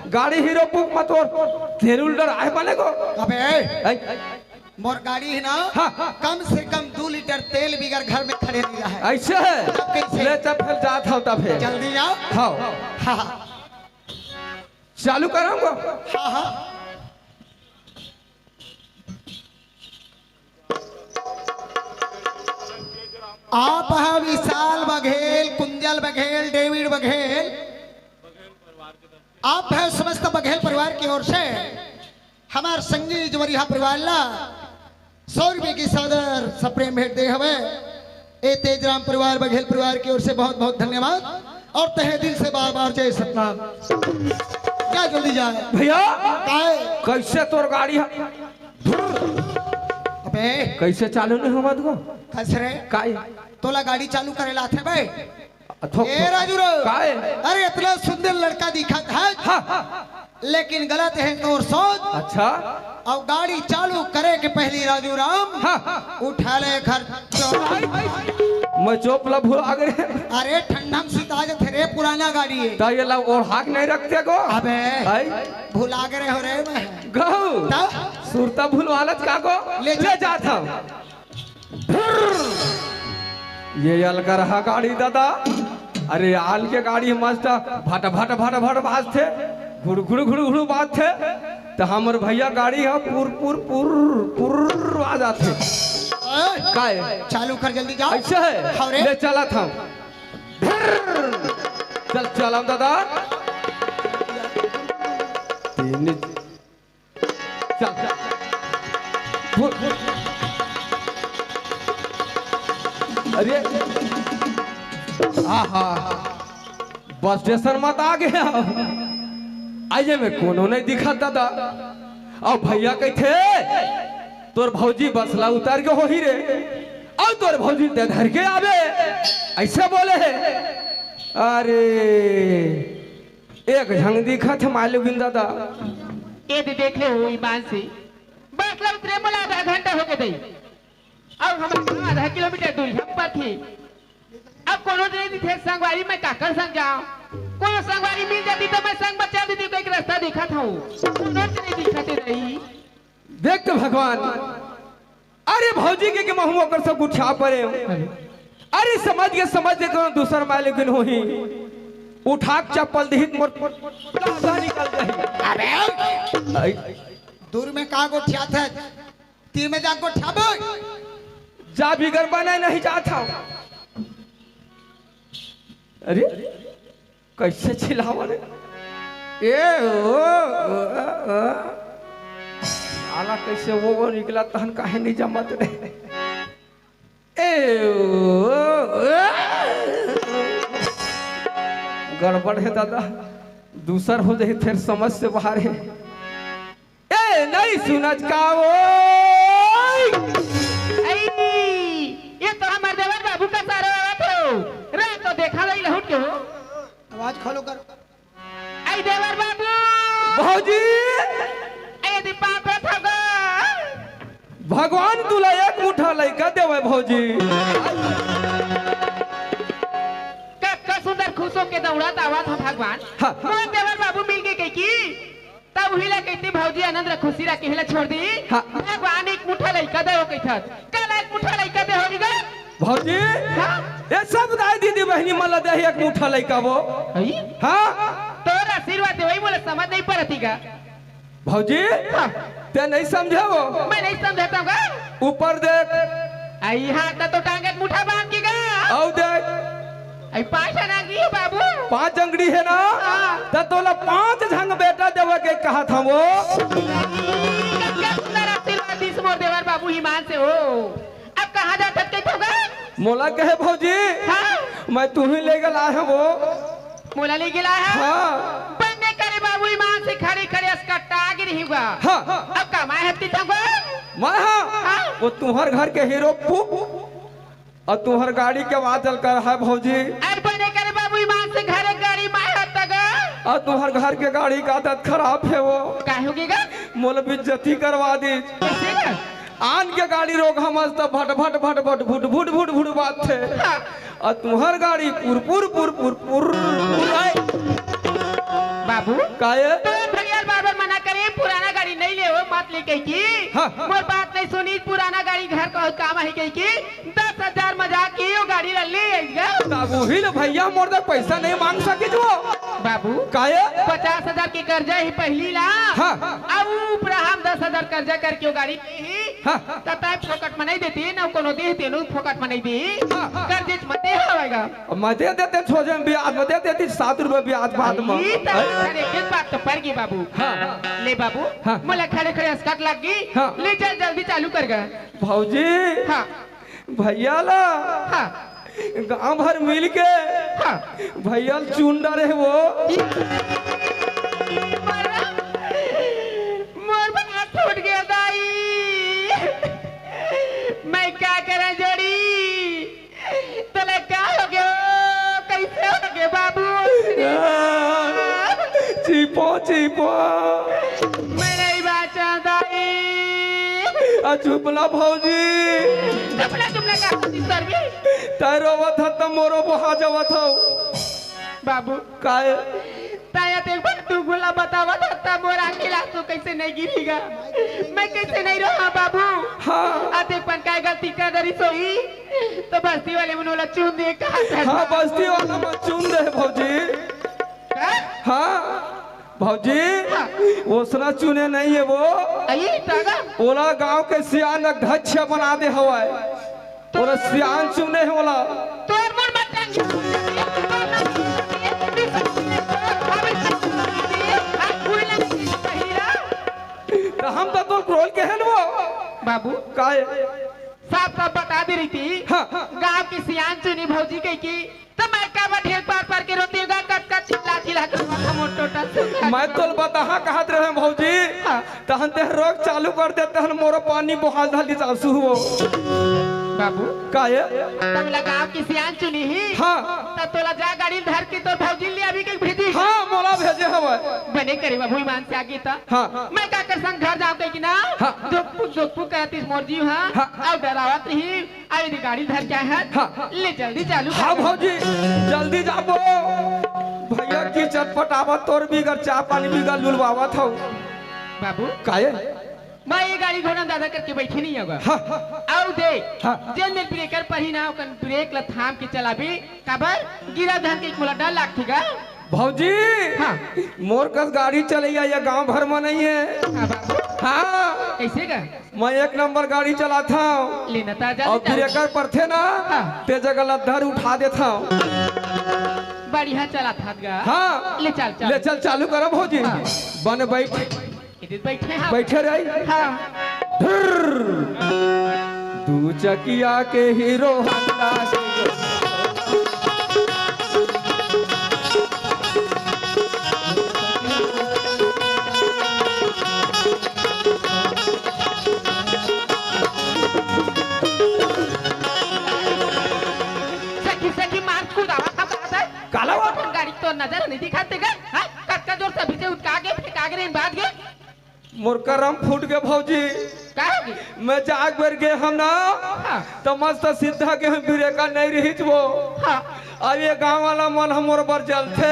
गाड़ी हीरो पुक मत और तेल उल डर आए बने को। अबे। ऐ। मोर गाड़ी हे ना, हाँ। कम से कम दू लीटर तेल बिगर घर में खड़े नहीं रहे। ऐसे हे? तब कैसे? ले तब फिर जात हव तब फिर। जल्दी जाओ। हाँ। हाँ, हाँ। चालू कराऊंगा। हाँ, हाँ। आप ह विशाल बघेल, कुंजल बघेल, डेविड बघेल, आप ह समस्त बघेल परिवार की ओर से हमार संगी जवरिया परिवार ला सौ रुपये की सादर सप्रेम भेंट दे हवे। ए तेजराम परिवार, बघेल परिवार की ओर से बहुत बहुत धन्यवाद और तहे दिल से बार बार जय सतनाम। क्या जल्दी जाए? भैया, काय? कैसे तोर गाड़ी है? अबे। कैसे चालू नहीं होवत गो? कस रे? काय? तोला गाड़ी चालू करे लाथे बे? अथो-, ए राजू रो। काय? अरे इतना सुंदर लड़का दिखत हे। हाँ। लेकिन गलत हे तोर सोच। अच्छा। अउ गाड़ी चालू करे के पहली राजू राम हाँ। उठा ले खर्चो। मैं चोप ला भुला गे। अरे ठंडा में सिता जथे रे, पुराना गाड़ी हे। त ये ला ओढ़ा के नहीं रखते गो? अबे, आई? भुला गे हो रे मैं। गहू। त? सुरता भुलवालत का गो? ले ले जा। जात हव। ये अलकरहा गाड़ी दादा, अरे, आन के गाड़ी मस्त भट भट भट भट बाजथे, घुड़ घुड़ घुड़ घुड़ बाजथे, त हमर भैया गाड़ी ह पुर पुर पुर पुर बाजाथे। ओए, काय? चालू कर, जल्दी जाओ। ऐसे है? हाँ रे। ले चलत हम। चल, चल हम दादा। तीन, चल, चल। अरे, आहा, बस स्टेशन म त आ गया। आइए में कोनो नहीं दिखत दादा। अब भैया कहिथे, "तोर भौजी बस ला उतार के होही रे, अउ तोर भौजी ते धर के आबे," ऐसे बोले हे। अरे, एक झन दिखत हे मालिक बिन दादा। ए दे देख ले हो ईमान से, बस ला उतरे मोला आधा घंटा होगे दई। अब हमर गाँव आधा किलोमीटर दूर हम परथे। अब कोनो नहीं दिखे संगवारी, मैं काकर संग जाऊं? कोनो संगवारी मिल जाती त मैं संग बचा देती, कई रास्ता देखत हूँ, कोनो नहीं दिखत हे दई। देख तो भगवान, अरे भौजी के, के महू ओकर सब उठा परे। अरे समझ के, समझ के कोनो दूसर मालिक बिन होही। उठा के चप्पल दिहित मोर दादा निकल जाही। अबे आई। दूर में का गोठियात हे? तीर में जा गोठियाबे। जा बिगर बने नहीं जात हूँ। अरे कैसे चिल्लावा रे? ए ओ, ओ, ओ, ओ। साला कैसे वो, वो निकला तहन काहे नहीं जमत रे? ए ओ, ओ, ओ। गड़बड़ हे दादा, दूसर हो जाही फिर समझ से बाहर हे। ए नहीं सुनत का वो? आई, ये तो हमर देवर बाबू का सारा आवत हो। रे तो देखा गई लहुट के हो। आवाज खोलो कर। आई देवर बाबू। भौजी। आई दीपा पे थगा। भगवान तुला एक मुठा लइका देवे भौजी। कतका सुंदर खुश होके दौड़त आवत हो भगवान। हाँ। मोर देवर बाबू मिल के कही कि तब उही ला कहिथे भौजी आनंद ला खुशी ला केहे ला छोड़ दी। हाँ। भगवान एक मुठा लइका दे हो कहिथस। काला एक मुठा लइका दे हो रे गा? भौजी, हाँ? ये सब दाई दीदी बहिनी मन ला देही एक मुठा लइका वो। हई? हाँ? तोर आशीर्वाद देवई मोला समझ नहीं परत ही गा। भौजी, हाँ। ते नहीं समझे वो। मैं नहीं समझता हूँ गा। ऊपर देख। आई हाथ तो टांगे मुठा बांध के गा। अउ देख। आई पाँच अंगड़ी हे बाबू। पाँच अंगड़ी हे ना? हाँ। त तोला पाँच झन बेटा देवे के कहत हवं वो। कतका सुंदर आशीर्वाद दिस मोर देवर बाबू ईमान से हो। अब कहाँ जात हस कहिथव गा? मोला कहे भौजी, हाँ। मैं तुही ले गेला हवं वो। मोला ले गेला हे? हाँ। बने करे बाबू ईमान से खड़े खड़े असकट्टा गिरही गा। हाँ। अब कमाए हस कहिथव गा? मैं हाँ। हाँ। वो तुम्हर घर के हीरो पू अउ तुंहर गाड़ी के आवाज अलकर हे भौजी। अरे बने करे बाबू, ईमान से घर एक गाड़ी मार हत्ता गा। अउ तुंहर घर के गाड़ी का आदत खराब हे वो। का होगे गा? मोला बेइज्जती करवा दिस। कैसे गा? आन के गाड़ी रोकहूं त भट भट भट भट भुट भुट भुट भुट बाजथे। हाँ। अउ तुंहर गाड़ी पुर पुर पुर पुर पुर पुर आए। बाबू। काहे? तो भैया बार बार मना करे, पुराना गाड़ी नहीं ले हो, मत ले कही कि। हाँ। मोर बात नहीं सुनी, पुराना गाड़ी घर का काम आही कही कि। दस हजार मजाक के यो गाड़ी ला ले आइगा। तब उही ले भैया मोर दे पैसा नहीं मांग सके जो। बाबू, काहे? पचास हजार के कर्जा ही पहली ला। हाँ। अब ऊपर हम दस हजार कर्जा करके यो गाड़ी ले ही। हाँ। त तय फोकट में नहीं देती, ना कोनो देते, ना फोकट में नहीं दी। हाँ। कर्जे में दे हवेगा। अब मैं दे देते, सोझे में ब्याज में दे देती, सात रुपए ब्याज बाद में। ई त अरे, एक बात तो पड़ गई बाबू। हाँ। ले बाबू, हाँ। मोला खड़े खड़े असकट लग गई। हाँ। ले चल जल्दी चालू कर गा। भौजी। हाँ। भैया ला हाँ। गांव भर मिल के हाँ। भैया ला चुन डारे हे वो। मोर, मोर बात फूट गया दाई। मैं का करा जोड़ी? तोला का हो गयो? कैसे हो गयो बाबू? आ, चीपो, चीपो। मैं नहीं बाचा दाई। आ चुप ना भौजी। चुप ना, चुप ना, का होती सर भी? तै रोवत ह त मोरो बोहा जावत हौ। बाबू। काहे? तै देख बात तू गुला बतावत ह त मोर आंखी ला आंसू कैसे नहीं गिरी गा? मैं कैसे नहीं रोहा बाबू? हाँ। आ देख पन काय गलती कर डरिस होही, तो बस्ती वाले मन ओला चुन दे, कहा था? हाँ, बस्ती वाला मन चुन दे, भौजी। हाँ? हाँ, भौजी, हाँ। ओसना चुने नहीं हे वो। अई, तागा? ओला गांव के सियान अध्यक्ष बना दे हवय। ओला सियान चुने हे ओला। तोर मन मत टांगी। त हम तो तोर क्रोल के हन वो। बाबू। काहे? साफ साफ बता दे रही थी। हाँ। गांव की सियान चुनी भौजी कह की, तो मैं का बा ढेर पार पार के रोती हूँ, कट कट चिल्ला चिल्ला के रोवत हूँ, मोर टोटा सुन। मैं तोल बताहा कहत रहे भौजी। हाँ। तहन ते रोक चालू कर दे, तहन मोरो पानी बोहाल धाली सासु हो। बाबू। काहे? तब लगाव की सियान चुनी ही। हाँ। तब तोला जा गाड़ी धर के तोर भौजी ले अभी कहीं भेजी। हाँ, मोला भेजे हवय। बने करे बाबू, ईमान से आगे ता। हाँ। मैं का कर संग घर जाव कहीं की ना? हाँ। जोकपुक, जोकपुक कहतीस मोर जीव, हाँ? हाँ। अब डरावत रही, अब यदि गाड़ी धर के आए हैं, हाँ। ले जल्दी चालू हाँ कर। भौजी, जल्दी जाबो। भैया की चटपटावत तोर बिगर चाह पानी बिगर लुलवावत हौ। बाबू। काहे? मैं ये गाड़ी घोड़ा दादा करके बैठी नहीं होगा। हाँ। अउ देख, हाँ। जेन मेर ब्रेकर परही ना, ओकन ब्रेक ला थाम के चलाबे, काबर गिरा धन के मोला डर लागथे गा। भौजी, हाँ। मोर कस गाड़ी चलैया ये गांव भर में नहीं है। हाँ, बाबू। हाँ। कैसे गा? मैं एक नंबर गाड़ी चलात हूँ। लेना ताजा अउ ले चल। ब्रेकर परथे ना, हाँ। ते जगह लद्दर उठा देत हूँ। बढ़िया चलात हस गा। हाँ। ले चल, चल। ले चल, चालू करो भौजी। हाँ। बन बैठ। इधर बैठे हैं। बैठे रही। हाँ। धुर्र। दू चकिया के हीरो होंडा। सखी, सखी, मार कूदावा था बात है। काला हुआ? अपन गाड़ी तो नजर नहीं दिखाते गए, हाँ? कतका जोर से अभी से उतका गए, फेंका गए, बाद गए। मोर करम फूट गे भौजी। का हो गे? मैं जाग बर गे हम ना, हाँ। तो मस्त सीधा गे हम ब्रेकर नहीं रहिच वो। हाँ। अब ये गांव वाला मन हमर बर जलथे।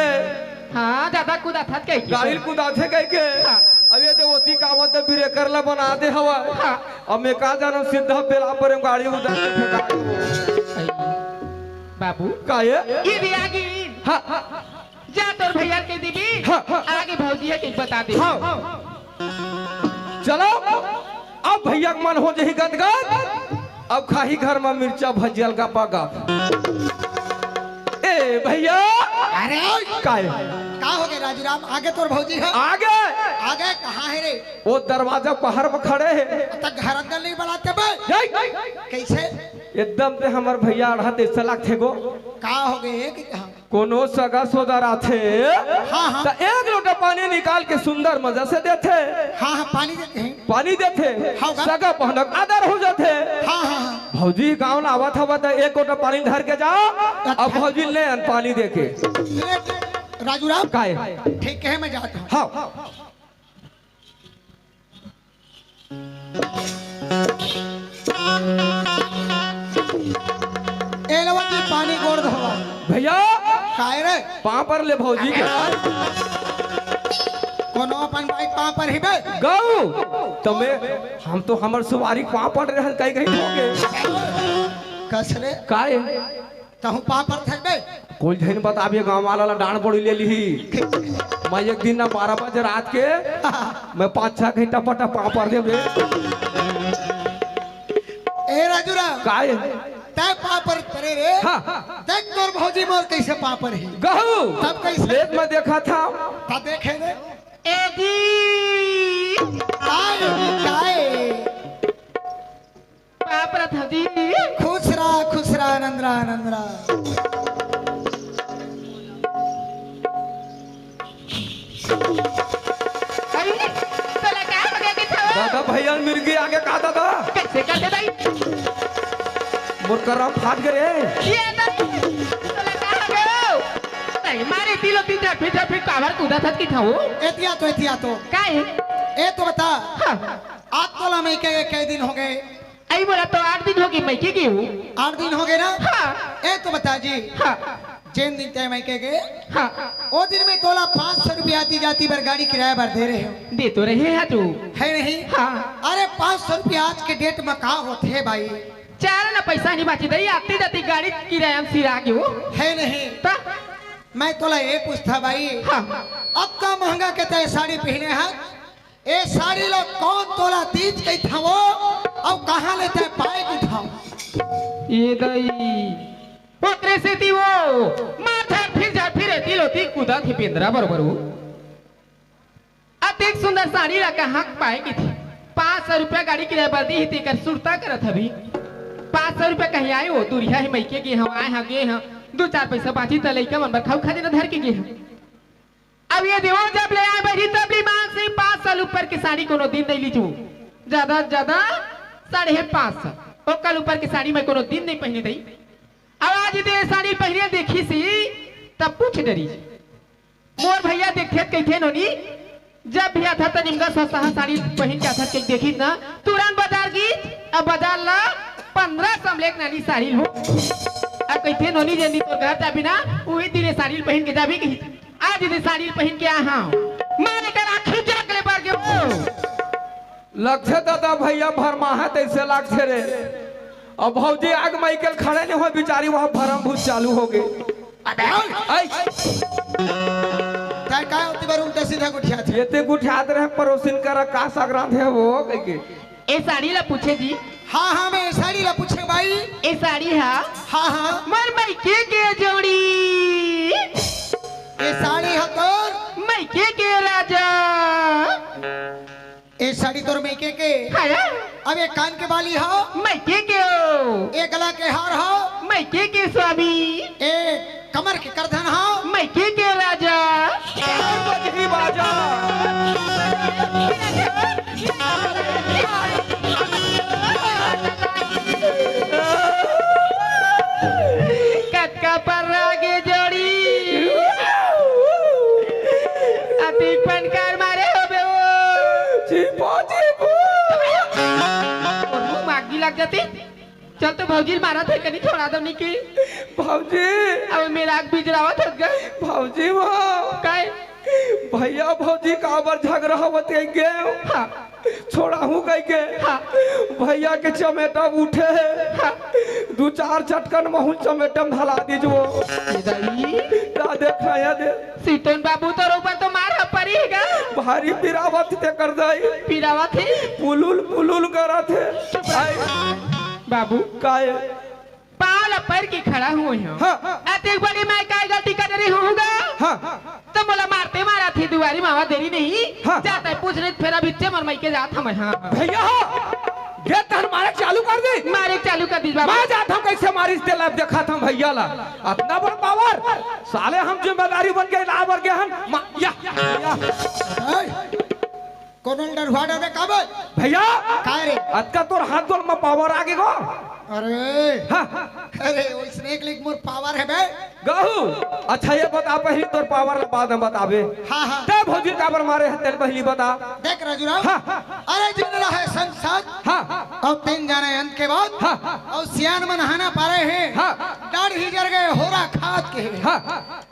हाँ, ज्यादा कूदाथस कह के। गाड़ी ल कूदाथे कह के। हाँ। अब ये दे ओती कावत दे ब्रेकर ला बना दे हवा। हाँ। अब मैं का जानव सीधा पेला पर गाड़ी उधर से फेंका दे। बाबू। का ये? ये भी आ गई। हाँ, हाँ, हाँ। जा तोर भैया के दीदी, हाँ, हाँ। आगे भौजी है के बता दे। हाँ। चलो, अब भैया के मन हो जही गदगद, अब खाही घर में मिर्चा भजियल का पागा। ए भैया, अरे काहे? का हो गए राजू राम? आगे तोर भौजी है? आगे। आगे कहाँ है रे? वो दरवाजा बाहर में खड़े है। त घर अंदर नहीं बुलाते बे? जय। कैसे? एकदम ते हमर भैया अड़हा तैसा लागथे गो। का हो गए कि कहाँ? कोनो सगा सोदर आथे, हाँ, हाँ। त एक लोटा पानी निकाल के सुंदर मजा से देथे। हाँ, हाँ, पानी देथे। पानी देथे। हाँ, गा। सगा पहनक आदर हो जाथे। हाँ, हाँ, हाँ। भौजी गाँव ला आवत हवा त एक लोटा पानी धर के जा, अच्छा। अब भौजी ले अन पानी दे के। ले, राजू राम। काय? ठीक है, मैं जाता हूँ। हाँ। ए लवा जी, पानी गोड़ धोवा। भैया, काय रे? पाँव पर ले भौजी के। कोनो अपन बाइक पाँव पर ही बे। गऊ, तमे, हम तो हमर सवारी पाँव पर रहन कई गई होगे। कस रे? काय? तहूँ पाँव परथस बे? कोई झन बताबे, गाँव वाला ला डांट बड़ी ले लिही। मैं एक दिन ना बारह बजे रात के मैं पाँच छह घंटा पटा पाँव पर देबे। ए राजूराम। काय? तै पाँव पर परे रे। हाँ। देख तोर भौजी मोर कैसे पाँव पर ही। गहू। तब कैसे? लेट में देखा था। तब देखे रे। ए जी। काय? काय? बाप रे दादी। खुश रहा, खुश रहा, आनंद रहा, आनंद रहा। अरे, तोला का हो गया कि था? दादा भैया मिर्गी आगे का दादा? कैसे करते भाई? मोर करम फाट गए। ये दादा, तोला का हो गया? नहीं, मारे दिलो तीन चार फिर फिर कावर कूदा था कि था वो? एतिया तो, एतिया तो। का है? ए तो बता। हाँ। आज तोला मैं के, के दिन हो गए? आई बोला तो आठ दिन हो गए मैं के गई हूँ। आठ दिन हो गए ना? हाँ। ए तो बता जी। हाँ। जेन दिन तैं मइके गे, हाँ। ओ दिन में तोला पाँच सौ रुपया आती जाती बर गाड़ी किराया बर दे रहे हों। दे तो रहे हा तू। है नहीं? हाँ। अरे, पाँच सौ रुपया आज के डेट में का होथे भाई? चार ना पैसा नहीं बाची दई, आती जाती गाड़ी किराया में सिरा गे वो। है नहीं? त? मैं तोला ये पूछथों भाई, हाँ। अतना महंगा के तैं साड़ी पहिने हस, ए साड़ी ला कोन तोला दीस कहिथे वो, अउ कहाँ ले तैं पाए कहिथे वो? ये दई, ओकरे सेती वो मार झार फिर झार फिर एती ले ओती कूदत हे बेंदरा बरोबर वो। अतेक सुंदर साड़ी ला कहाँ पाए कहिथे? पाँच सौ रुपया गाड़ी किराया बर दीस हे तेकर सुरता करत हस अभी। पाँच सौ रुपया कहीं आए वो, दूरिहा हे मइके गे हंव, आए हंव, गे हंव, दू चार पैसा बाची त लइका मन बर खाऊ खजाना धर के गे हंव। अब ये देवो जब ले आए बहिनी तब ले मांग से पाँच साल ऊपर के साड़ी कोनो दिन नहीं लीजू। ज्यादा से ज्यादा साढ़े पाँच साल। ओकर ऊपर के साड़ी मैं कोनो दिन नहीं पहिने दई। अब आज दे साड़ी पहिने देखिस तब पूछ डरिस। मोर भइया देखथे त कहिथे नोनी, जब भी आथस त निमगा सस्ता साड़ी पहिन के आथस कहिके देखिस ना, तुरंत बाजार गिस, अब बाजार ला पन्द्रह सौ में लेके नानी साड़ी हो। अब कहिथे नोनी जेन दिन तोर घर जाबे ना, उही दिन ये साड़ी पहिन के जाबे कहिस। आज ये साड़ी पहिन के आए हंव। मारे कर आँखी जाग ले बर गे वो। लगथे दादा भइया भरमाहा तइसे लगथे रे। अब भौजी आग माइकल खड़े नहीं हो बिचारी, वहाँ भरम भूत चालू हो गे। अबे, आई। तैं का ओती बर उल्टा सीधा गोठियाथस? ये ते गोठियात रहे परोसिन करा का साग रांधे हस वो कहिके। ए साड़ी ला पूछे जी। हाँ, हाँ, मैं ए साड़ी ला पूछेंव भाई। ए साड़ी हा? हाँ, हाँ। मोर मइके के जोड़ी। ए साड़ी हा तोर? मइके के राजा। ए साड़ी तोर मइके के? हाँ। अब ए कान के बाली हा? मइके के हो। ए गला के हार हा? मइके के स्वामी। ए कमर के करधन हा? मइके के राजा। बजही बाजा। कतका पर्रा गे जोड़ी। अतिक फनकार मारे होबे वो। चीपो, चीपो। तोर मुंह मागी लग जाती। चल तो भौजी ल मारत हे कनी छोड़ा दो निकी। भौजी। अब मेरा आग बिजरावत हस गा। भौजी वो। काय? भइया भौजी काबर झगरा होवत हे गे? हाँ। छोड़ाहूँ कहिके। हाँ। भइया के चमेटा उठे हे। हाँ। दू चार चटकन महूँ चमेटा में धला दीजो। ए दाई। या देख, या देख। सीतोन बाबू तोर ऊपर तो मार ह परी हे गा। भारी पिरावत हे तेकर दाई। पिरावत हे? पुलुल पुलुल करत हे। चुप रह। आई। बाबू। काय? पाँव ल पर के खड़ा होय हंव। हाँ। अतेक बड़ी मैं काय गलती कर डरे हंव गा? हाँ। त मोला मारते मारत हे दुवारी म आवा देरी नहीं। हाँ। जात हे पूछ रही फेर अभी ते मोर मइके जात हंव मैं। हाँ। भइया हो, ये तहन मारे चालू कर दे। मारे चालू कर दीस बाबू। मैं जात हंव कइसे मारिस तेला देखत हंव भइया ला। अतना बड़ पावर। साले हम जिम्मेदारी बन के ला बर गे हन। मा-, या, या। ए, कोनो ल डरवा डरबे का बे? भइया। काय रे? अतका तोर हाथ गोड़ म पावर आ गे गो। अरे। हाँ। अरे, ओइसने एक लिक मोर पावर हे बे। गहू। अच्छा, ये बता पहिली तोर पावर ला बाद में बताबे। हाँ, हाँ। ते भौजी काबर मारे हे तेला पहिली बता। देख राजू राव। हाँ। अरे, जेन रहे संसद। हाँ। अउ तीन जने अंत के बाद। हाँ। अउ सियान मन हाना पारे हे। हाँ। डाढ़ ही जर गे होरा खात के हे। हाँ।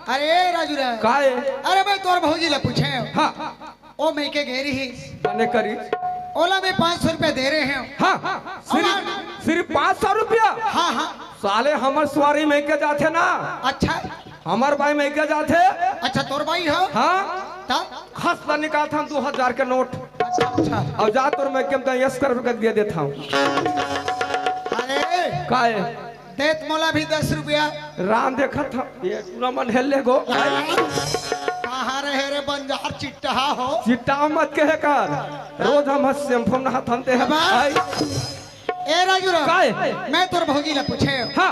अरे राजू राव। काय? अरे मैं तोर भौजी ला पूछेंव। हाँ। ओ मइके गे रिहिस। बने करिस। ओला मैं पाँच सौ रुपया दे रहे हंव। हाँ, सिरिफ, अउ सिरिफ पाँच सौ रुपया? हाँ, हाँ। साले हमर सुवारी मइके जाथे ना। अच्छा। हमर बाई मइके जाथे। अच्छा, तोर बाई हो? हाँ। त? खस ला निकालथन दू हजार के नोट। अच्छा, अच्छा। अउ जा तोर मइके म त यस कर के दे देथंव। अरे। काय? देत मोला भी दस रुपया। राम देखत हंव, ये टूरा मन हेल ले गो। कहाँ रहे रे बंजार चिट्टा हो? चिट्टा मत कहे कर, रोज हम शैम्पू नहाथन ते हम। अब आई। ए राजू राव, काय? मैं तोर भौजी ला पूछेंव। हाँ।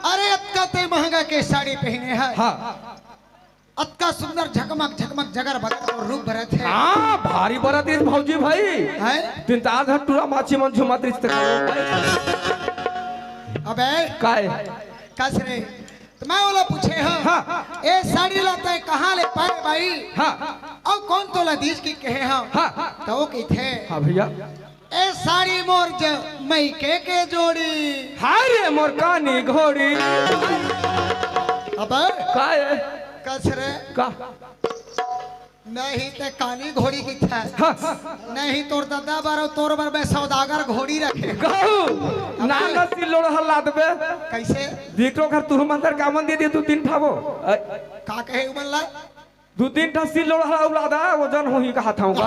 अरे अतका ते महंगा के साड़ी पहिने हस। हाँ। अतका सुंदर झकमक झकमक जगर बगर अउ रूप बरत हे। हाँ, भारी बरत हे भौजी भाई। हैं? तीन चार झन टूरा माछी मन झूमत रिहिस ते। अबे। काय? कस रे। त मैं ओला पूछेंव। हाँ। ए साड़ी ला तैं कहाँ ले पाए बाई? हाँ। अउ कोन तोला दीस कहिके कहे हंव? हाँ। त ओ कहिथे। हाँ भइया। ए साड़ी मोर ज-, मइके के जोड़ी। हाय रे मोर कानी घोड़ी। अबे, का है? कस रे? का? नहीं ते काली घोड़ी की था। हाँ। नहीं तोर दादा बर, तोर बर मैं सौदागर घोड़ी रखे। कहू, अबे। ना ना सिल्लोड़ हल्ला देबे। कैसे? देख लो घर तुहू मंदिर का मन दे दे, दू तीन ठाबो। अ, का कहे उमन ला? दू तीन ठा सिल्लोड़ हल्ला उला दा, वजन होही कहा था का।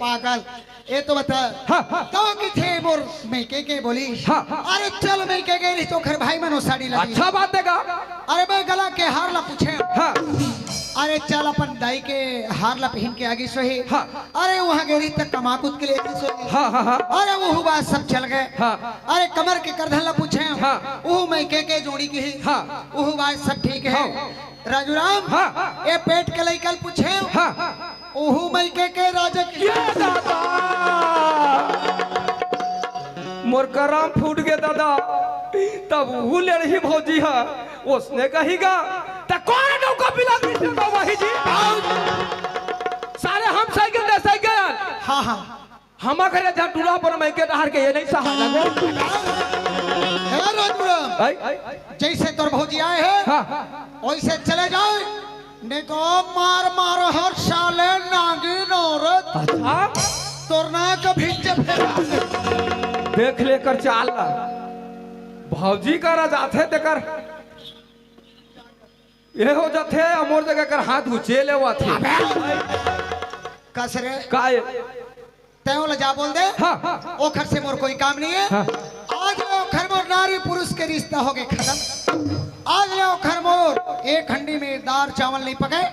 पागल। ए तो बता। हाँ, हाँ। तो किथे मोर मइके के बोली। हाँ। अरे चल मइके गे रही तो घर भाई मनो साड़ी लगी। अच्छा बात है का? अरे मैं गला के हार ला पूछे। हाँ। अरे चल अपन दाई के हार ला पहन के आगी सोही। हाँ। अरे वहाँ गे रही तक कमा कुद के लिए आगी सोही। हाँ, हाँ, हाँ। अरे वो बात सब चल गए। हाँ। अरे कमर के करधन ला पूछे। हाँ। वो मइके के जोड़ी की ही। हाँ। वो बात सब ठीक है। हाँ। राजू राम, हाँ। ये पेट के लइका ल पूछे। हाँ। ओहू मइके के राजा के। ये दादा! मोर करम फूट गे दादा। तब ओहू लेड़ही भौजी ह, ओसने कही गा। त कौन डौका पिला दी से बाबा ही जी? सारे हम साइकिल दे साइकिल। हाँ, हाँ। हमर घरे झन टूरा पर मइके डहर के ये नहीं सहा लगो। हे राजू राम, आई? जैसे तोर भौजी आए हैं, हाँ। वैसे चले जाए, नहीं तो मार मार हर साले नागिन औरत। अच्छा? तोर ना कभी जब देख लेकर चाल। भौजी करा जाथे तेकर ये हो जाथे, अउ मोर जगह कर हाथ उचे लेवा थे। कस रे? काय? तैं ओला जा बोल दे। हाँ। ओखर से मोर कोई काम नहीं है। हाँ। आज ले ओखर मोर नारी पुरुष के रिश्ता हो गए खत्म। आज ले ओखर मोर एक हंडी में दार चावल नहीं पके।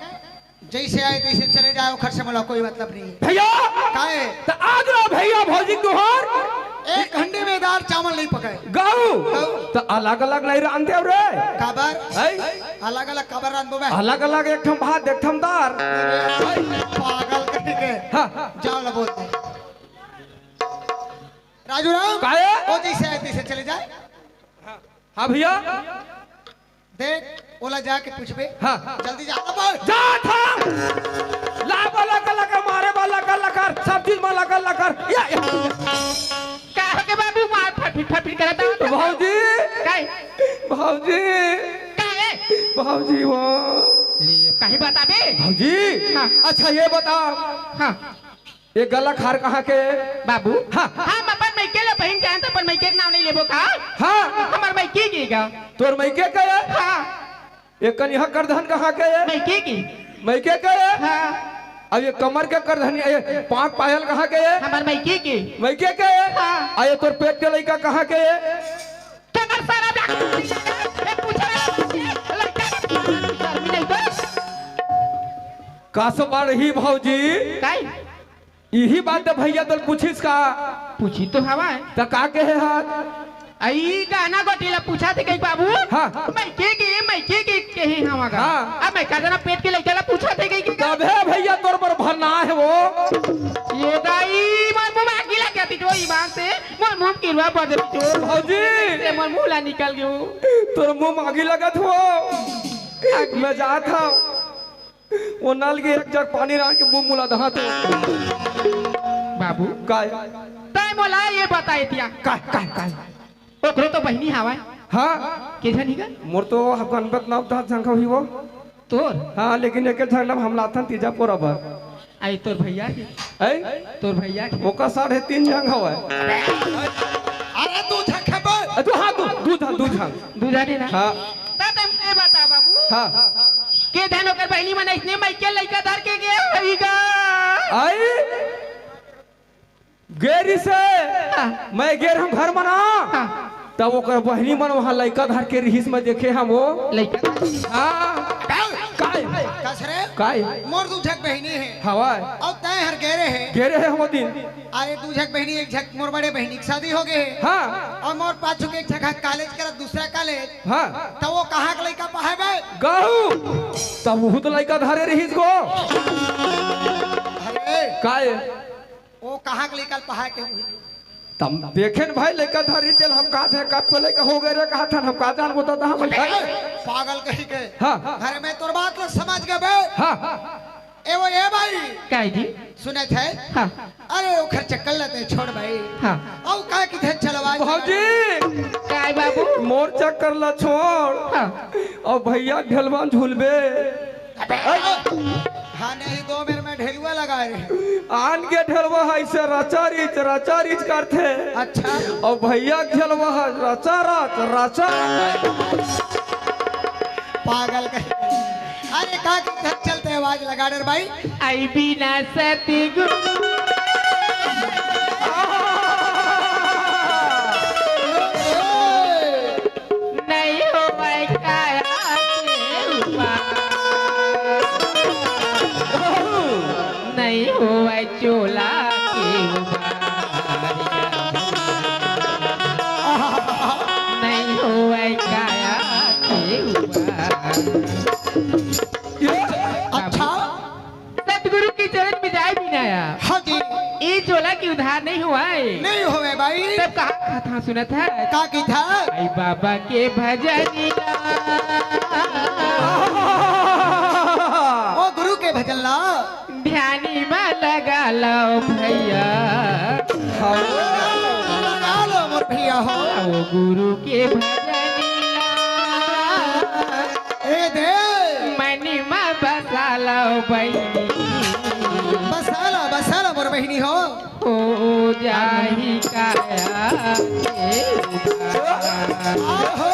जैसे आए तैसे चले जाए, ओखर से मोला कोई मतलब नहीं है। भैया! काय? त आज ला भैया भौजी तुहार एक हंडी में दार चावल नहीं पके। गऊ! गऊ। त अलग-अलग नहीं रांधते हो रे। काबर? हैं? अलग-अलग काबर रांधबो बे? अलग-अलग एक ठम भात, एक ठम दार। पागल कहीं के। हाँ। जाओ ला बोल दे। राजू राम, काय? वो जैसे आए तैसे चले जाए। हाँ भैया। देख, ओला जाके पूछबे। हाँ। जल्दी जा, अब। जा था। ला वाला का लकर, मारे वाला का लकर, सब चीज में लकर, लकर। या, या। काहे के बाबू मार फटफट फटफट करत हव? भौजी। काय? भौजी। काय? भौजी वो। ले, काहे बताबे? भौजी। हाँ। अच्छा ये बता। हाँ। ये गला खार कहाँ के? बाबू। हाँ। हम अपन मइके ला पहिन के आन त अपन मइके के नाव नहीं लेबो का? हाँ। हमर मइके के गा। तोर मइके के है? हाँ। ये कनिहा करधन कहाँ के है? मइके के। मइके के है? हाँ। अब ये कमर के करधन, ये पाँख पायल कहाँ के है? हमर मइके के। मइके के है? हाँ। आ ये तोर पेट के लइका कहाँ के है? केकर सारा डॉक्टर ए, पूछे रे, लइका के शर्मी नहीं तो। का सब बाढ़ही भौजी? काय? इही बात त भैया तोल पूछिस का? पूछी तो हवय। त का कहे हाथ? अई गाना गोटी ला पूछा थे कई बाबू? हाँ। मइके के, मइके के कहे हवा का। हाँ। अब मैं का जना पेट के लइका ला पूछा थे कई के का? तबे भैया तोर पर भरना है वो। ये दाई, मोर मुंह में आगी लग जाती जो ईमान से, मोर मुंह की रुआ पड़ जाती जो। भौजी। से मोर मुंह ला निकल गयो। तोर मुंह में आगी लगत हो। मैं जात हूँ। वो नल के एक जग पानी रहा के मुंह मुला दहा तो। बाबू। काय? तय मोला ये बताए दिया। काय, काय, काय? ओकरो तो बहिनी हावय। हाँ। के झन ही गा? मोर तो अफगान बदनाम था झंखा ही वो। तोर? हाँ, लेकिन एक झन हम लाथन तीजा पोरा बर। आई तोर भैया के। ऐ? तोर भैया के। ओका साढ़े तीन झन हवय। अरे दू झन खेबे। अ, दू, हाँ, दू, दू झन, दू झन। दू झन ही ना? हाँ। ता तम ये बता बाबू। हाँ। के धन ओकर बहिनी मन अइसने मइके लइका धर के गे होही गा। आई गेरी से हाँ। मैं गेर हम घर मना। हाँ। तब ओकर बहिनी मन वहाँ लइका धर के रिहिस में देखे हम वो। लइका। हाँ। काय? काय? कस रे? काय? मोर दू झक बहिनी है। हवा। अउ तय हर गेरे है। गेरे है हम दिन। अरे दू झक बहिनी, एक झक मोर बड़े बहिनी के शादी हो गए है। हाँ। अउ मोर पाछू के एक झक कॉलेज करत दूसरा कॉलेज। हाँ। त वो कहाँ के लइका पहाय बे? गहू। तब वो तो लइका धरे रहिस गो। अरे। काय? वो कहाँ के लइका पहाय के हुई? तब देखेन भाई लइका धरी तेल हम कहा थे कब तो लइका हो गए रे कहा था हम कहा जान बता था हम। अरे, पागल कहीं के। हाँ। अरे मैं तोर बात लो समझ गए बे। हाँ। ए वो ए भाई। काय जी? सुने थे? हाँ। अरे ओखर चक्कर लेते छोड़ भाई। हाँ। अउ का किथे चलवा भौजी। काय बाबू? मोर चक्कर ला छोड़। हाँ। अउ भैया के ढेलवा झूलबे। अबे, हाँ, नहीं, दो मेर में ढेलुआ लगाए रहे। आन के ढेलवा है से रचा रिच, रचा रिच करथे। अच्छा। अउ भैया के ढेलवा है रचा रच, रचा। पागल कहीं। अरे का के घर चलते आवाज लगा डर भाई। आई बिना सतगुरु नहीं होवै काया के उबार, नहीं होवै चोला के उबार, नहीं होवै काया के उबार। अच्छा। सतगुरु के चरण में जाए बिना या हाँ जी। ए चोला के उधार नहीं होवै। नहीं होवै भाई। तब कहा कथा सुनत है। का की था? आई बाबा के भजनिया। ओ गुरु के भजन ला। ध्यानी में लगा लो भैया। हाँ। लगा लो मोर भैया हो। ओ गुरु के भजनिया। ए दे। मनी मा बसा लो बहिनी। बसा लो, बसा लो मोर बहिनी हो। हो जाही काया के उबार। आहो।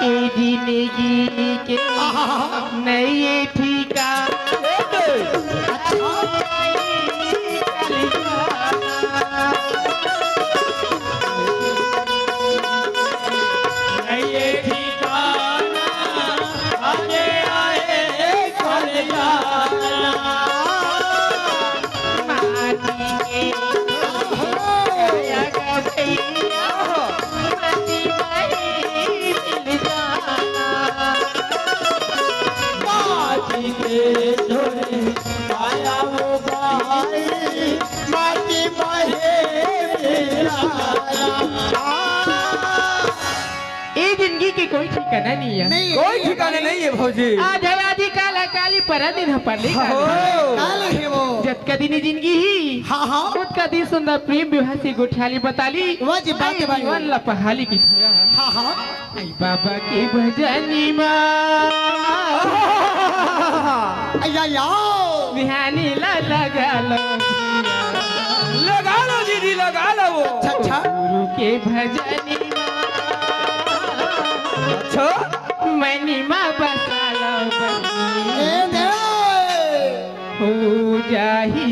ए जिंदगी के नई ठिकाना। ए जिंदगी के कोई ठिकाना नहीं है। नहीं, कोई ठिकाना नहीं है भौजी। आज है आधी काल है काली, परा दिन है परली काल। काल है वो। जतका दिन जिंदगी ही, हाँ, हाँ। ओतका दिन सुंदर प्रेम विवाह से गोठाली बताली। वाह जी, बात है भाई। जीवन ला पहाली की तरह। हाँ, हाँ। आई बाबा के भजनी मा। अया याओ। बिहानी ला लगा लो। लगा लो दीदी, लगा लो वो। अच्छा, अच्छा। गुरु के भजनी मा। अच्छा। मनी मा बसा लो बनी। ए दे। हो जाही।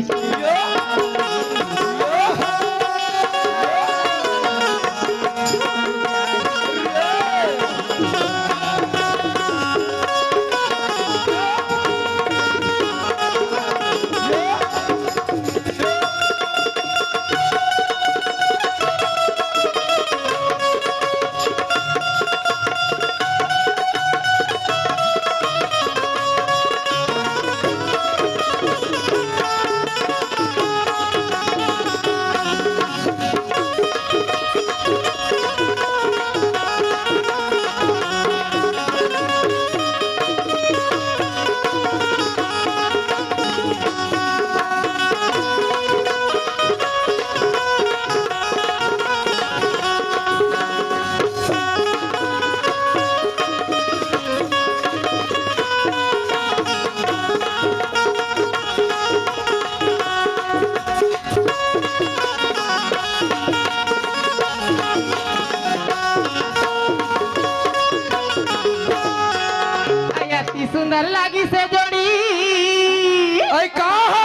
अति सुंदर लागिस ए जोड़ी। अई का हो?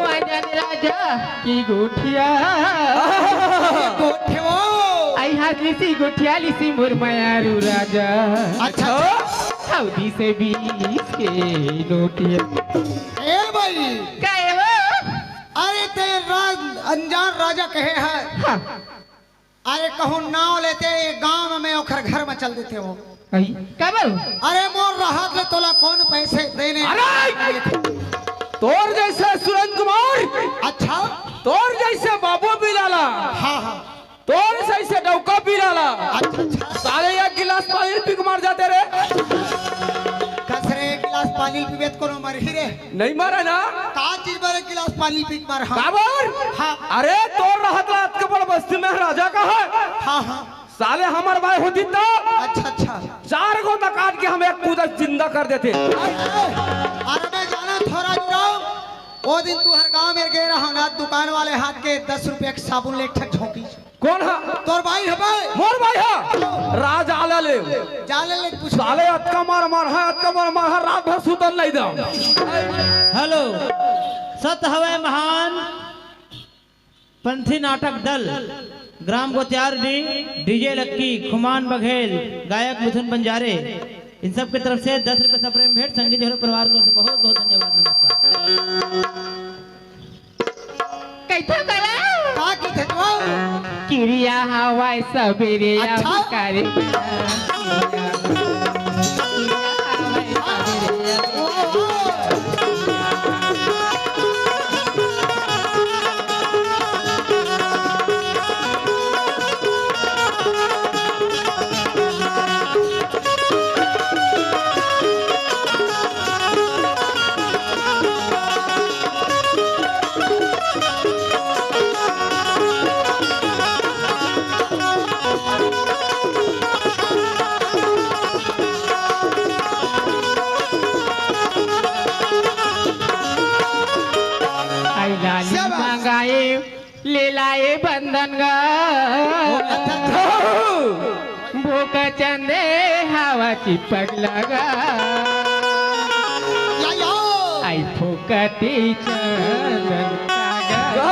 वाजन राजा की गोठिया। गोठिया। अई हाथ लिसी गोठिया लिसी मोर मयारू राजा। अच्छा। हौदी से बीस के नोटिया। ए भाई। का ए वो? अरे ते राज, अनजान राजा कहे है। हाँ। अरे कहूँ नाव लेते, ये गांव में ओखर घर में चल देते हो। कही? का बोल? अरे मोर रहत ले तोला कौन पैसे देने? अरे! तोर जैसे सुरेंद्र कुमार। अच्छा। तोर जैसे बाबू बिलाला। हाँ, हाँ। तोर जैसे डौका बिलाला। अच्छा, अच्छा। साले एक गिलास पानी पी के मर जाते रे। कस रे, एक गिलास पानी पीबे त कोनो मरही रे। नहीं मरे ना। का चीज बर एक गिलास पानी पी के मर, हाँ। काबर? हाँ। अरे तोर रहत ला अतका बड़ बस्ती में राजा का है। हाँ, हाँ। साले हमर भाई होती तो अच्छा, अच्छा। चार गो डकात के हम एक कूदा जिंदा कर देते। अरे मैं जाना थोड़ा जुड़ाओ। वो दिन तू हर गांव में गे रहा ना, दुकान वाले हाथ के दस रुपया के साबुन ले एक ठक झोंकी। कौन हा? तोर भाई हबे। मोर भाई हा। राज आला ले। जाले ले पूछ। साले अतका मार मार है, अतका मार मार है, रात भर सुतल नहीं दम। हेलो, सत हवय महान पंथी नाटक दल, ग्राम गोतियार डी, डीजे लक्की, खुमान बघेल, गायक मिथुन बंजारे, इन सब के तरफ से दस रुपये सप्रेम भेंट संगीत जरूर परिवार को बहुत बहुत धन्यवाद, नमस्कार। कइसे करा? का कहिथे तो? किरिया हवय सबेरे अच्छा? अभिकारी। आई लाली शाबाश। मंगाए, ले लाए बंदन गा। अच्छा, अच्छा। भूख चंदे हवा चिपक लगा। या, या। आई फूकती चंदन कागा। गौ।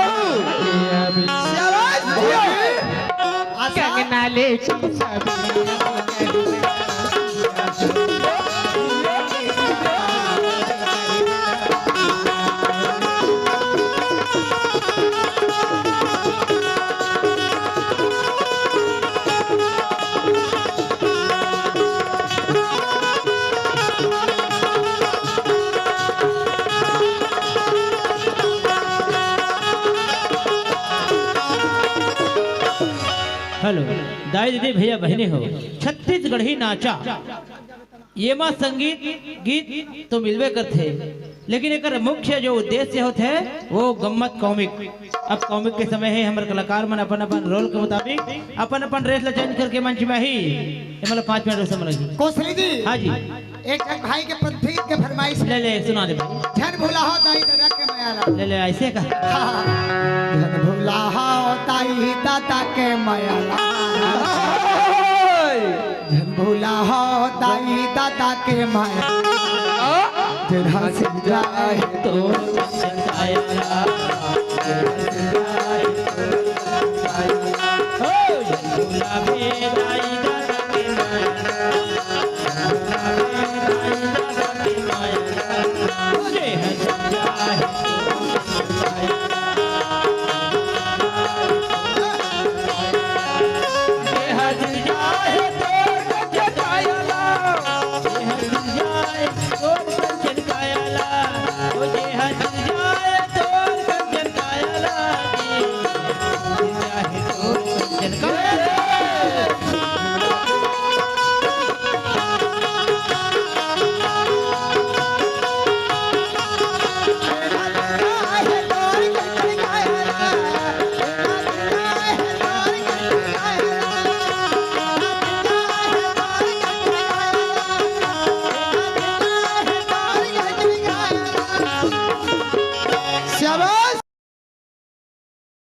ये अभी शाबाश भैया। कंगना ले सब। हेलो, दाई दीदी भैया बहिनी हो, छत्तीसगढ़ी नाचा, येमा संगीत गीत तो मिलबे करथे, लेकिन एकर मुख्य जो उद्देश्य होथे वो गम्मत कॉमिक। अब कॉमिक के समय हे, हमर कलाकार मन अपन अपन रोल के मुताबिक अपन अपन ड्रेस ला चेंज करके मंच में ही, ये मतलब पाँच मिनट समय लगी। कोसली जी। हाँ जी। एक झन भाई के पंथी के फरमाइश ले, ले, सुना दे भाई। झन भुलाहो दाई ददा के मया ला। ले, ले, ऐसे का? हाँ। झन भुलाहो दाई ददा के मया ला। ओए! झन बुलाहो दाई दादा के माया, तेरा सिंगार तो